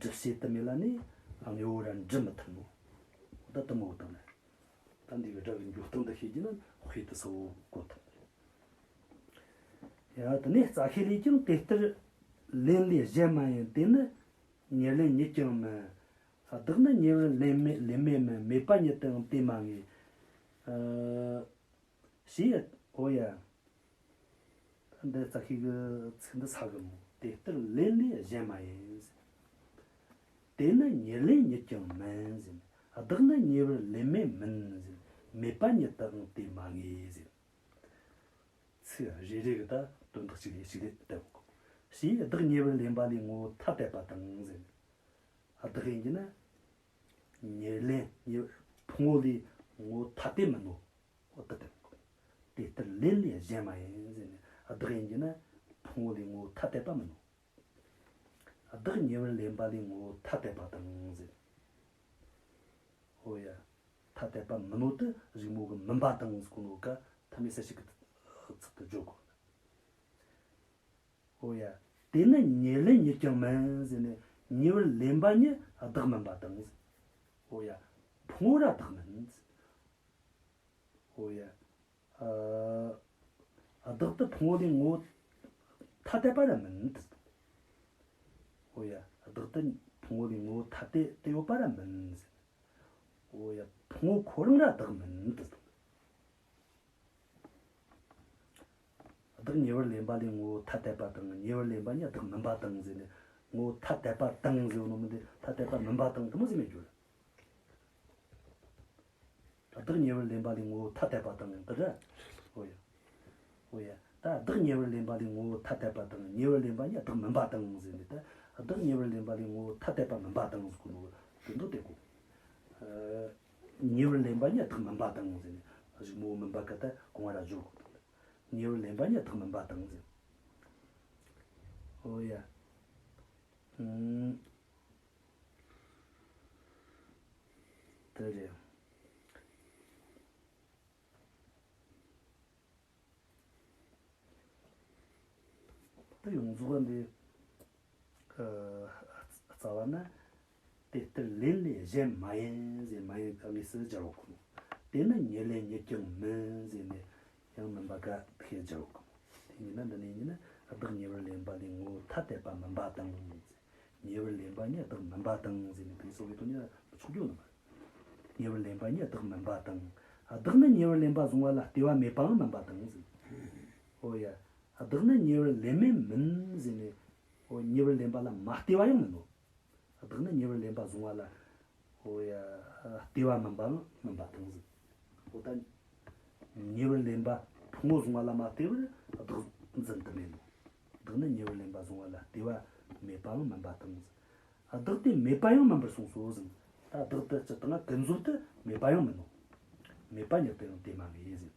སྒྲུབ་བྱེད་དུ་མེད་ལ་ནི་དངོས་པོ་ར་འགྲུབ་མི་ཐུབ་ནོ། ད་དུ་མོ་དང་ནི། ད་འདི་གི་སྒྲ་གི་འཇུག་སྟངས་དུ་ཤེས་ཀྱི་ན་དཔེ་དུ་གསལ་བོ་གོ་ཐུབ། ཡ་དེ་ནས་རྩ་ཤེ་ལས་ཀྱང་དེ་ལྟར་ལེན་ལས་གཞན་མ་ཡིན། དེ་ནི་ཉེར་ལེན་ཉིད་ཀྱང་མིན། བདག་ནི་ཉེ་བར་ལེན་མེད་ལེན་མེད་མིན། མེད་པ་ཉིད་དུའང་དེ་མ་ངེས། ཨ། ཞེས། ཨོ་ཡ། འདི་རྩ་ཤེ་གི་ཚིག་འདི་ས་གི་མོ། དེ་ལྟར་ལེན་ལས་གཞན་མ་ཡིན། དེ་ནི་ཉེར་ལེན་ཉིད་ཀྱང་མིན་ཟེར། བདག་ནི་ཉེ་བར་ལེན་མེད་མིན་ཟེར། མེད་པ་ཉིད་དུའང་དེ་མ་ངེས་ཟེར། ཚིག་རེ་རེ་གི་ད་དོན་དག་གཅིག་ལས་གཅིག་ལས་བསྟན་གོ། ཞེས་བདག་ཉེ་བར་ལེན་པ་ལས་ངོ་བོ་ཐ་དད་པ་དང་ཟེར། བདག་ཡིན་གྱི་ན། ཉེར་ལེན་ཉེ་ཕུང་པོ་ལས་ངོ་བོ་ཐ་དད་མིན་ནོ། འོ་ད་དེ། དེ་ལྟར་ལེན་ལས་གཞན་མ་ཡིན་ཟེར་ནས། བདག་ཡིན་གྱི་ན་ཕུང་པོ་ལས་ངོ་བོ་ཐ་དད་པ་མིན་ནོ། བདག་ཉེ་བར་ལེན་པ་ལས་ངོ་བོ་ཐ་དད་པ་དང་ཟེར། ཨོ་ཡ། ཐ་དད་པ་མིན་ནོ་དེ་གཞུག་མོ་གི་མིན་པ་དང་ཟེར་གོ་ནོ་ཀ་ཐ་མའི་གསལ་བྱེད་ཀྱི་ཚིག་ཏུ་བརྗོད་དགོས། ཨོ་ཡ། དེ་ནི་ཉེར་ལེན་ཉིད་ཀྱང་མིན་ཟེར་ནས། ཉེ་བར་ལེན་པ་ཉིད་བདག་མིན་པ་དང་ཟེར། ཨོ་ཡ། ཕུང་པོ་ར་བདག་མིན་ཟེར། ཨོ་ཡ། ཨ། བདག་དེ་ཕུང་པོ་ལས་ངོ་བོ་ཐ་དད་པ་ར་མིན་ཟེར། ཨོ་ཡ། བདག་དེ་ཕུང་པོ་ལས་ངོ་བོ་ཐ་དད་དུ་ཡོད་པ་ར་མིན་ཟེར། ཨོ་ཡ། ཕུང་པོ་ཁོ་རང་ར་བདག་མིན་ཟེར། བདག་ཉེ་བར་ལེན་པ་ལས་ངོ་བོ་ཐ་དད་པ་དང་། ཉེ་བར་ལེན་པ་ཉིད་བདག་མིན་པ་དང་ཟེར་ནས། ངོ་བོ་ཐ་དད་པ་དང་ཟེར་བ་ནོ་མིན་ཏེ། ཐ་དད་པ་མིན་པ་དང་དེ་མོ་ཟེར་མེད་རྒྱུ་རེད། བདག་ཉེ་བར་ལེན་པ་ལས་ངོ་བོ་ཐ་དད་པ་དང་དེ་རེད། ཨོ་ཡ། ཨོ་ཡ། ད་བདག་ཉེ་བར་ལེན་པ་ལས་ངོ་བོ་ཐ་དད་པ་དང་། ཉེ་བར་ལེན་པ་ཉིད་བདག་མིན་པ་དང་ཟེར་ནས། ད་བདག་ཉེ་བར་ལེན་པ་ལས་ངོ་བོ་ཐ་དད་པ་མིན་པ་དང་ཟེར་གོ་ནོ་དོན་དག་དེ་གོ། ཨ། ཉེ་བར་ལེན་པ་ཉིད་བདག་མིན་པ་དང་ཟེར་ནས། གཞུག་མོ་མིན་པ་ཀ་ད་གོང་བ་ར་སྦྱོར་དགོས། ཉེ་བར་ལེན་པ་ཉིད་བདག་མིན་པ་དང་ཟེར། ཨོ་ཡ། ཨུམ། དེ་རེད། ད་ཡོངས་རྫོགས་འདི། ཨ། རྩ་བ་ན། དེ་ལྟར་ལེན་ལས་གཞན་མ་ཡིན་ཟེར། མ་ཡིན་ག་དངོས་སུ་སྦྱར་བ་གོ། དེ་ནི་ཉེར་ལེན་ཉིད་ཀྱང་མིན་ཟེར་ནས། ཡང་མིན་པ་ག་ཁས་སྦྱར་བ་གོ། དེ་ཡིན་ན་འདི་ནས་ཡིན་ན། བདག་ཉེ་བར་ལེན་པ་ལས་ངོ་བོ་ཐ་དད་པ་མིན་པ་དང་ཟེར། ཉེ་བར་ལེན་པ་ཉིད་བདག་མིན་པ་དང་ཟེར་ནས། དེ་སོགས་པའི་དོན་ཉིད་ལ་མི་ཆོག་རྒྱུ་ནི་མ་རེད། ཉེ་བར་ལེན་པ་ཉིད་བདག་མིན་པ་དང་། བདག་ནི་ཉེ་བར་ལེན་པ་བཟུང་བ་ལ་ལྟོས་པ་མེད་པའང་མིན་པ་དང་ཟེར། ཨོ་ཡ། བདག་ནི་ཉེ་བར་ལེན་མེད་མིན་ཟེར་ནས། ཨོ། ཉེ་བར་ལེན་པ་ལ་མ་ལྟོས་པ་ཡང་མིན་ནོ། བདག་ནི་ཉེ་བར་ལེན་པ་བཟུང་བ་ལ། ཨོ་ཡ། ལྟོས་པ་མིན་པའང་མིན་པ་དང་ཟེར། ཨོ་ད། ཉེ་བར་ལེན་པ་ཕུང་པོ་བཟུང་བ་ལ་མ་ལྟོས་པར་བདག་འཛིན་དུ་མེད་ནོ། བདག་ནི་ཉེ་བར་ལེན་པ་བཟུང་བ་ལ་ལྟོས་པ་མེད་པའང་མིན་པ་དང་ཟེར། བདག་དེ་མེད་པ་ཡང་མིན་པར་གསུངས་སོ་ཟེར། ད་བདག་དེ་སྤྱིར་བཏང་ཀུན་རྫོབ་ཏུ་མེད་པ་ཡང་མིན་ནོ། མེད་པ་ཉིད་དུ་ཡང་དེ་མ་ངེས་ཟེར།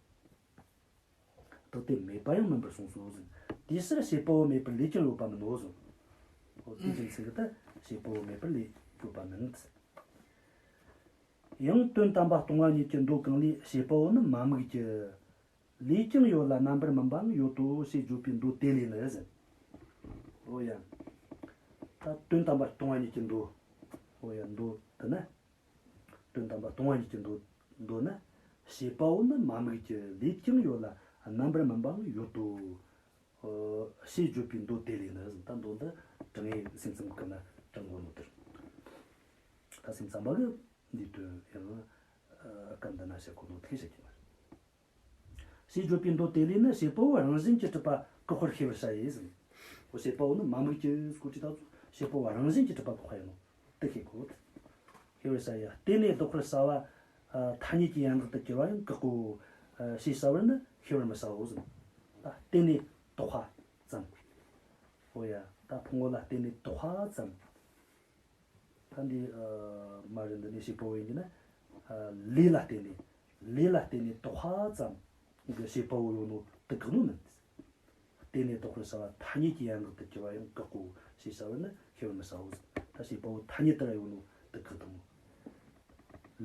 བདག་དེ་མེད་པ་ཡང་མིན་པར་གསུངས་སོ་ཟེར། དེའི་ཕྱིར་བྱེད་པ་པོ་མེད་པར་ལས་ཀྱང་ཡོད་པ་མིན་ནོ་ཟེར། འོ་དེ་རྒྱུ་མཚན་གྱིས་ད་བྱེད་པ་པོ་མེད་པར་ལས་ཡོད་པ་མིན། ཡང་དོན་དམ་པ་སྟོང་པ་ཉིད་ཀྱི་མདོ་གང་ལས་བྱེད་པ་པོ་ནི་མ་དམིགས་ཀྱི། ལས་ཀྱང་ཡོད་ལ་རྣམ་པར་སྨིན་པའང་ཡོད་དོ་ཞེས་བརྗོད་པའི་མདོ་དེ་ལས་ནི་ཟེར། འོ་ཡ། ད་དོན་དམ་པ་སྟོང་པ་ཉིད་ཀྱི་མདོ། འོ་ཡ། མདོ་དེ་ན། དོན་དམ་པ་སྟོང་པ་ཉིད་ཀྱི་མདོ། མདོ་ན། བྱེད་པ་པོ་ནི་མ་དམིགས་ཀྱི། ལས་ཀྱང་ཡོད་ལ་རྣམ་པར་སྨིན་པའང་ཡོད་དོ། ཨོ། ཞེས་བརྗོད་པའི་མདོ་དེ་ལས་ནི་ཟེར། ད་མདོ་འདི་དྲང་ངེས་སེམས་ཙམ་གི་ན་དྲང་གོ་ནོ་དེར། ད་སེམས་ཙམ་པ་གི་འདི་དོན་ཡང་སྐབས་འདི་ན་བཤད་གོ་ནོ་དེ་བཤད་ཀྱི་མ་རེད། ཞེས་བརྗོད་པའི་མདོ་དེ་ལས་ནི་བྱེད་པ་པོ་རང་བཞིན་གྱིས་གྲུབ་པ་ བཀག་པར་ཤེས་པར་བྱ་ཡི་ཟེར། འོ་བྱེད་པ་པོ་ནི་མ་དམིགས་ཀྱི་སྐོར་གྱི་ད་ཚོ་བྱེད་པ་པོ་རང་བཞིན་གྱིས་གྲུབ་པ་བཀག་པ་ཡིན་ནོ་དེ་ཤེས་དགོས། ཤེས་པར་བྱ་ཡི། བརྟེན་ནས་བཟློག་པར་བྱ་བ། ཨ། ཐ་སྙད་ཀྱི་ཡན་ལག་ཏུ་གྱུར་པ་ཡང་བཀག་གོ། ཨ། ཞེས་བྱ་བར་ནི་ཤེས་པར་མི་བྱའོ་ཟེར། ད་བརྟེན་ནས་བཟློག་པ་ཙམ། འོ་ཡ། ད་ཕུང་པོ་ལ་བརྟེན་ནས་བཟློག་པ་ཙམ། ད་འདི། ཨ། མ་རེད། འདི་ནས་བྱེད་པ་པོ་ཡིན་གྱི་ན། ཨ། ལས་ལ་བརྟེན་ནས། ལས་ལ་བརྟེན་ནས་བཟློག་པ་ཙམ་གྱི་བྱེད་པ་པོ་ཡོད་ནོ་དེ་བཀག་ནོ་མིན། བརྟེན་ནས་བཟློག་པར་བྱ་བ་ཐ་སྙད་ཀྱི་ཡན་ལག་ཏུ་གྱུར་པ་ཡང་བཀག་གོ་ཞེས་བྱ་བར་ནི་ཤེས་པར་མི་བྱའོ་ཟེར། ད་བྱེད་པ་པོ་ཐ་སྙད་དུ་ར་ཡོད་ནོ་དེ་བཀག་དང་།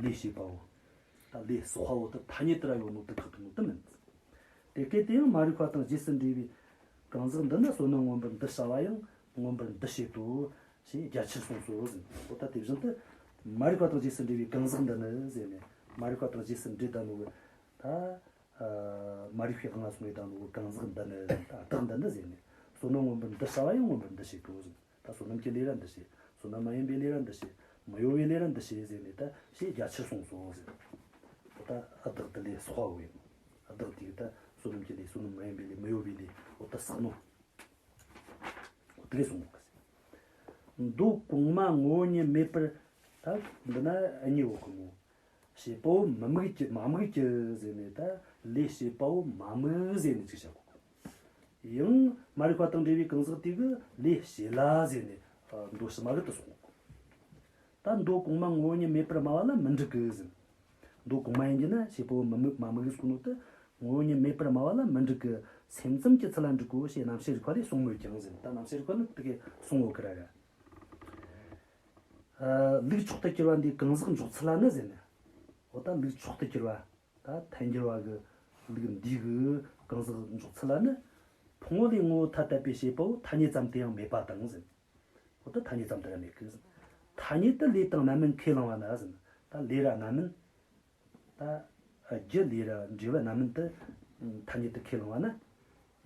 ལས་བྱེད་པ་པོ། ད་ལས་བྱེད་པ་པོ་དེ་ཐ་སྙད་དུ་ར་ཡོད་ནོ་དེ་བཀག་དང་དེ་མིན། དེ་སྐད་དུ་ཡང་མ་རིག་པ་དང་རྗེས་སུ་འབྲེལ་བའི་གང་ཟག་འདི་ནི་བསོད་ནམས་མངོན་པར་འདུ་བྱ་བ་ཡང་མངོན་པར་འདུ་བྱེད་དོ། ཞེས་རྒྱ་ཆེར་གསུངས་སོ་ཟེར། འོ་ད་དེ་བཞིན་དུ་མ་རིག་པ་དང་རྗེས་སུ་འབྲེལ་བའི་གང་ཟག་འདི་ནི་ཟེར་ནས། མ་རིག་པ་དང་རྗེས་སུ་འབྲེལ་ད་ནོ་གི་ད། ཨ། མ་རིག་པའི་དབང་ལ་སོང་བའི་ད་ནོ་གི་གང་ཟག་འདི་ནི། ད་བདག་འདི་ནི་ཟེར་ནས། བསོད་ནམས་མངོན་པར་འདུ་བྱ་བ་ཡང་མངོན་པར་འདུ་བྱེད་དོ་ཟེར། ད་བསོད་ནམས་ཀྱི་ལས་ར་འདུ་བྱེད། བསོད་ནམས་མ་ཡིན་པའི་ལས་ར་འདུ་བྱེད། མི་གཡོ་བའི་ལས་ར་འདུ་བྱེད་ཟེར་ནས་ད་ཞེས་རྒྱ་ཆེར་གསུངས་སོ་ཟེར། འོ་ད་བདག་དེ་ལས་བྱེད་པ་པོ་ཡིན། བདག་དེ་གི་ད་བསོད་ནམས་ཀྱི་ལས། བསོད་ནམས་མ་ཡིན་པའི་ལས། མི་གཡོ་བའི་ལས། འོ་ད་བསགས་ནོ། འོ་དེ་ལས་གསུངས་པ་ཟེར། མདོ་གོང་མ་ངོ་བོ་ཉིད་མེད་པར། ད་འདི་ན་གཉིས་ཡོད་གི་མོ། བྱེད་པ་པོ་མི་དམིགས་ཀྱི། མ་དམིགས་ཀྱི་ཟེར་ནས། ད་ལས་བྱེད་པ་པོ་མ་དམིགས་ཟེར་ནས་ཅིག་བྱ་དགོས། ཡང་མ་རིག་པ་དང་འབྲེལ་བའི་གང་ཟག་དེ་གིས་ལས་བྱེད་ལ་ཟེར་ནས། ཨ། མདོ་ཕྱི་མ་གི་དེ་གསུངས། ད་མདོ་གོང་མ་ངོ་བོ་ཉིད་མེད་པར་སྨྲ་བ་ལ་མི་འགྲིག་གི་ཟེར། མདོ་གོང་མ་ཡིན་གྱི་ན་བྱེད་པ་པོ་མི་དམིགས། མ་དམིགས་ཟེར་གོ་ནོ་དེ་ངོ་བོ་ཉིད་མེད་པར་སྨྲ་བ་ལ་མི་འགྲིག་གི། སེམས་ཙམ་གྱི་ཚུལ་ལ་འགྲིག་གོ་ཞེས་རྣམ་བཤད་རིགས་པ་ལས་གསུངས་མོད་ཀྱང་ཟེར། ད་རྣམ་བཤད་རིགས་པ་ནི་དེ་གས་གསུངས་ཡོད་ཀི་ར་ར། ཨ། ལུགས་མཆོག་ཏུ་གྱུར་པ་འདིའི་གང་ཟག་འཇོག་ཚུལ་ལ་ནི་ཟེར་ནས། འོ་ད་ལུགས་མཆོག་ཏུ་གྱུར་པ། ད་ཐལ་འགྱུར་བ་གི་ལུགས་འདི་གི་གང་ཟག་འཇོག་ཚུལ་ལ་ནི། ཕུང་པོ་ལས་ངོ་བོ་ཐ་དད་པའི་བྱེད་པ་པོ་ཐ་སྙད་ཙམ་དུ་ཡང་མེད་པ་དང་ཟེར། འོ་ད་ཐ་སྙད་ཙམ་དུ་ར་མེད་ཀི་ཟེར། ཐ་སྙད་དུ་ལས་དང་རྣམ་སྨིན་ཁས་བླངས་པ་ན་ཟེར། ད་ལས་ར་རྣམ་སྨིན། ད་རྒྱུ་ལས་ར་འབྲས་བུ་རྣམ་སྨིན་དུ་ཐ་སྙད་དུ་ཁས་བླངས་པ་ན།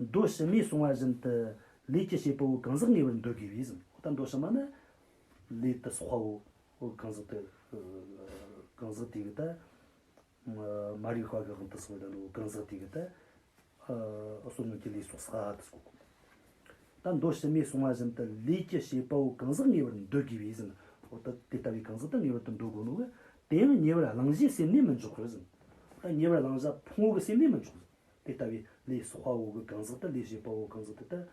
མདོ་ཕྱི་མས་གསུངས་པ་བཞིན་དུ་ལས་ཀྱི་བྱེད་པ་པོ་གང་ཟག་ངེས་པར་འདོད་དགོས་པས་ཟེར། འོ་ད་མདོ་ཕྱི་མ་ནི་ལས་དེ་བྱེད་པ་པོ་གང་ཟག་དེ། གང་ཟག་དེ་གི་ད། མ་རིག་པ་གི་དབང་དུ་སོང་བའི་ད་ནོ་གང་ཟག་དེ་གི་ད། ཨ། བསོད་ནམས་ཀྱི་ལས་སོགས་བསགས་དུ་སོགས། ད་མདོ་ཕྱི་མས་གསུངས་པ་བཞིན་དུ་ལས་ཀྱི་བྱེད་པ་པོ་གང་ཟག་ངེས་པར་འདོད་དགོས་པས་ཟེར། འོ་ད་དེ་ལྟ་བུའི་གང་ཟག་དེ་ངེས་པར་དུ་འདོད་དགོས་ནོ་གི། དེ་ཡང་ཉེ་བར་བླང་བྱའི་སེམས་ནི་མི་འཇོག་པར་ཟེར། ད་ཉེ་བར་བླང་བྱ་ཕུང་པོ་གི་སེམས་ནི་མི་འཇོག་ཟེར། དེ་ལྟ་བུའི་ལས་བྱེད་པ་པོ་གི་གང་ཟག་དེ། ལས་བྱེད་པ་པོ་གང་ཟག་དེ་ད་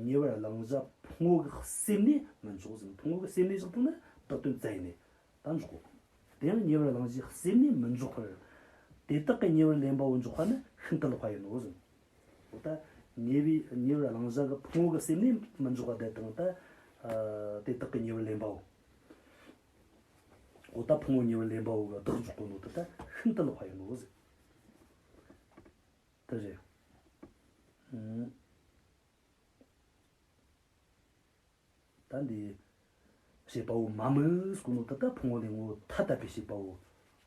ཉེ་བར་བླང་བྱ་ཕུང་པོ་གི་སེམས་ནི་མི་འཇོག་ཟེར། ཕུང་པོ་གི་སེམས་ནི་ཞིག་དང་ནི་བཏགས་དོན་བཙལ་ནས། ད་འཇོག་གོ། དེ་ཡང་ཉེ་བར་བླང་བྱའི་སེམས་ནི་མི་འཇོག་པར། དེ་དག་གི་ཉེ་བར་ལེན་པ་པོ་འཇོག་པ་ནི་ཤིན་ཏུ་ལེགས་པ་ཡིན་ནོ་ཟེར། འོ་ད་ཉེ་བའི་ཉེ་བར་བླང་བྱ་གི་ཕུང་པོ་གི་སེམས་ནི་མི་འཇོག་པ་དེ་དང་། ད་ཨ་དེ་དག་གི་ཉེ་བར་ལེན་པ་པོ། འོ་ད་ཕུང་པོ་ཉེ་བར་ལེན་པ་པོ་གི་བདག་འཇོག་གོ་ནོ་དེ་ད་ཤིན་ཏུ་ལེགས་པ་ཡིན་ནོ་ཟེར། དེ་རེད། ཨང་། ད་འདི་བྱེད་པ་པོ་མ་དམིགས་ཟེར་གོ་ནོ་དེ་ད་ཕུང་པོ་ལས་ངོ་བོ་ཐ་དད་པའི་བྱེད་པ་པོ།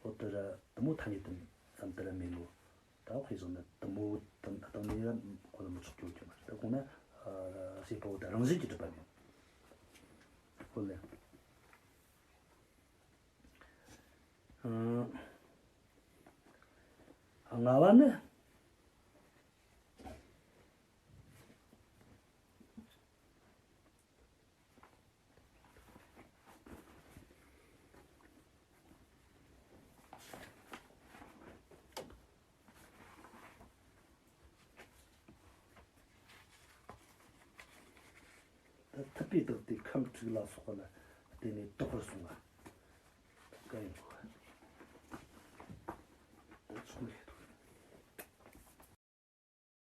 འོ་དེ་ར་དེ་མོ་ཐ་སྙད་དུ་ཙམ་དུ་ར་མེད་ནོ། ད་དཔེ་བཞག་ན་དེ་མོ་དེ་ད་དང་ནི་ར་གོ་ན་མི་ཆོག་རྒྱུ་ཡོད་ཀྱི་མ་རེད། ད་གོང་ན་ཨ་བྱེད་པ་པོ་དེ་རང་བཞིན་གྱིས་གྲུབ་པ་མེད། ཧོ་ལེ། ཨང་། ལྔ་བ་ནི། ད་ཐུབ་པའི་བདག་དེ་ཁམས་དྲུག་ལ་སོགས་པ་ལ་བརྟེན་ནས་བཟློག་པར་གསུངས་པ། ཐུབ་ཀ་ཡིན་ནོ།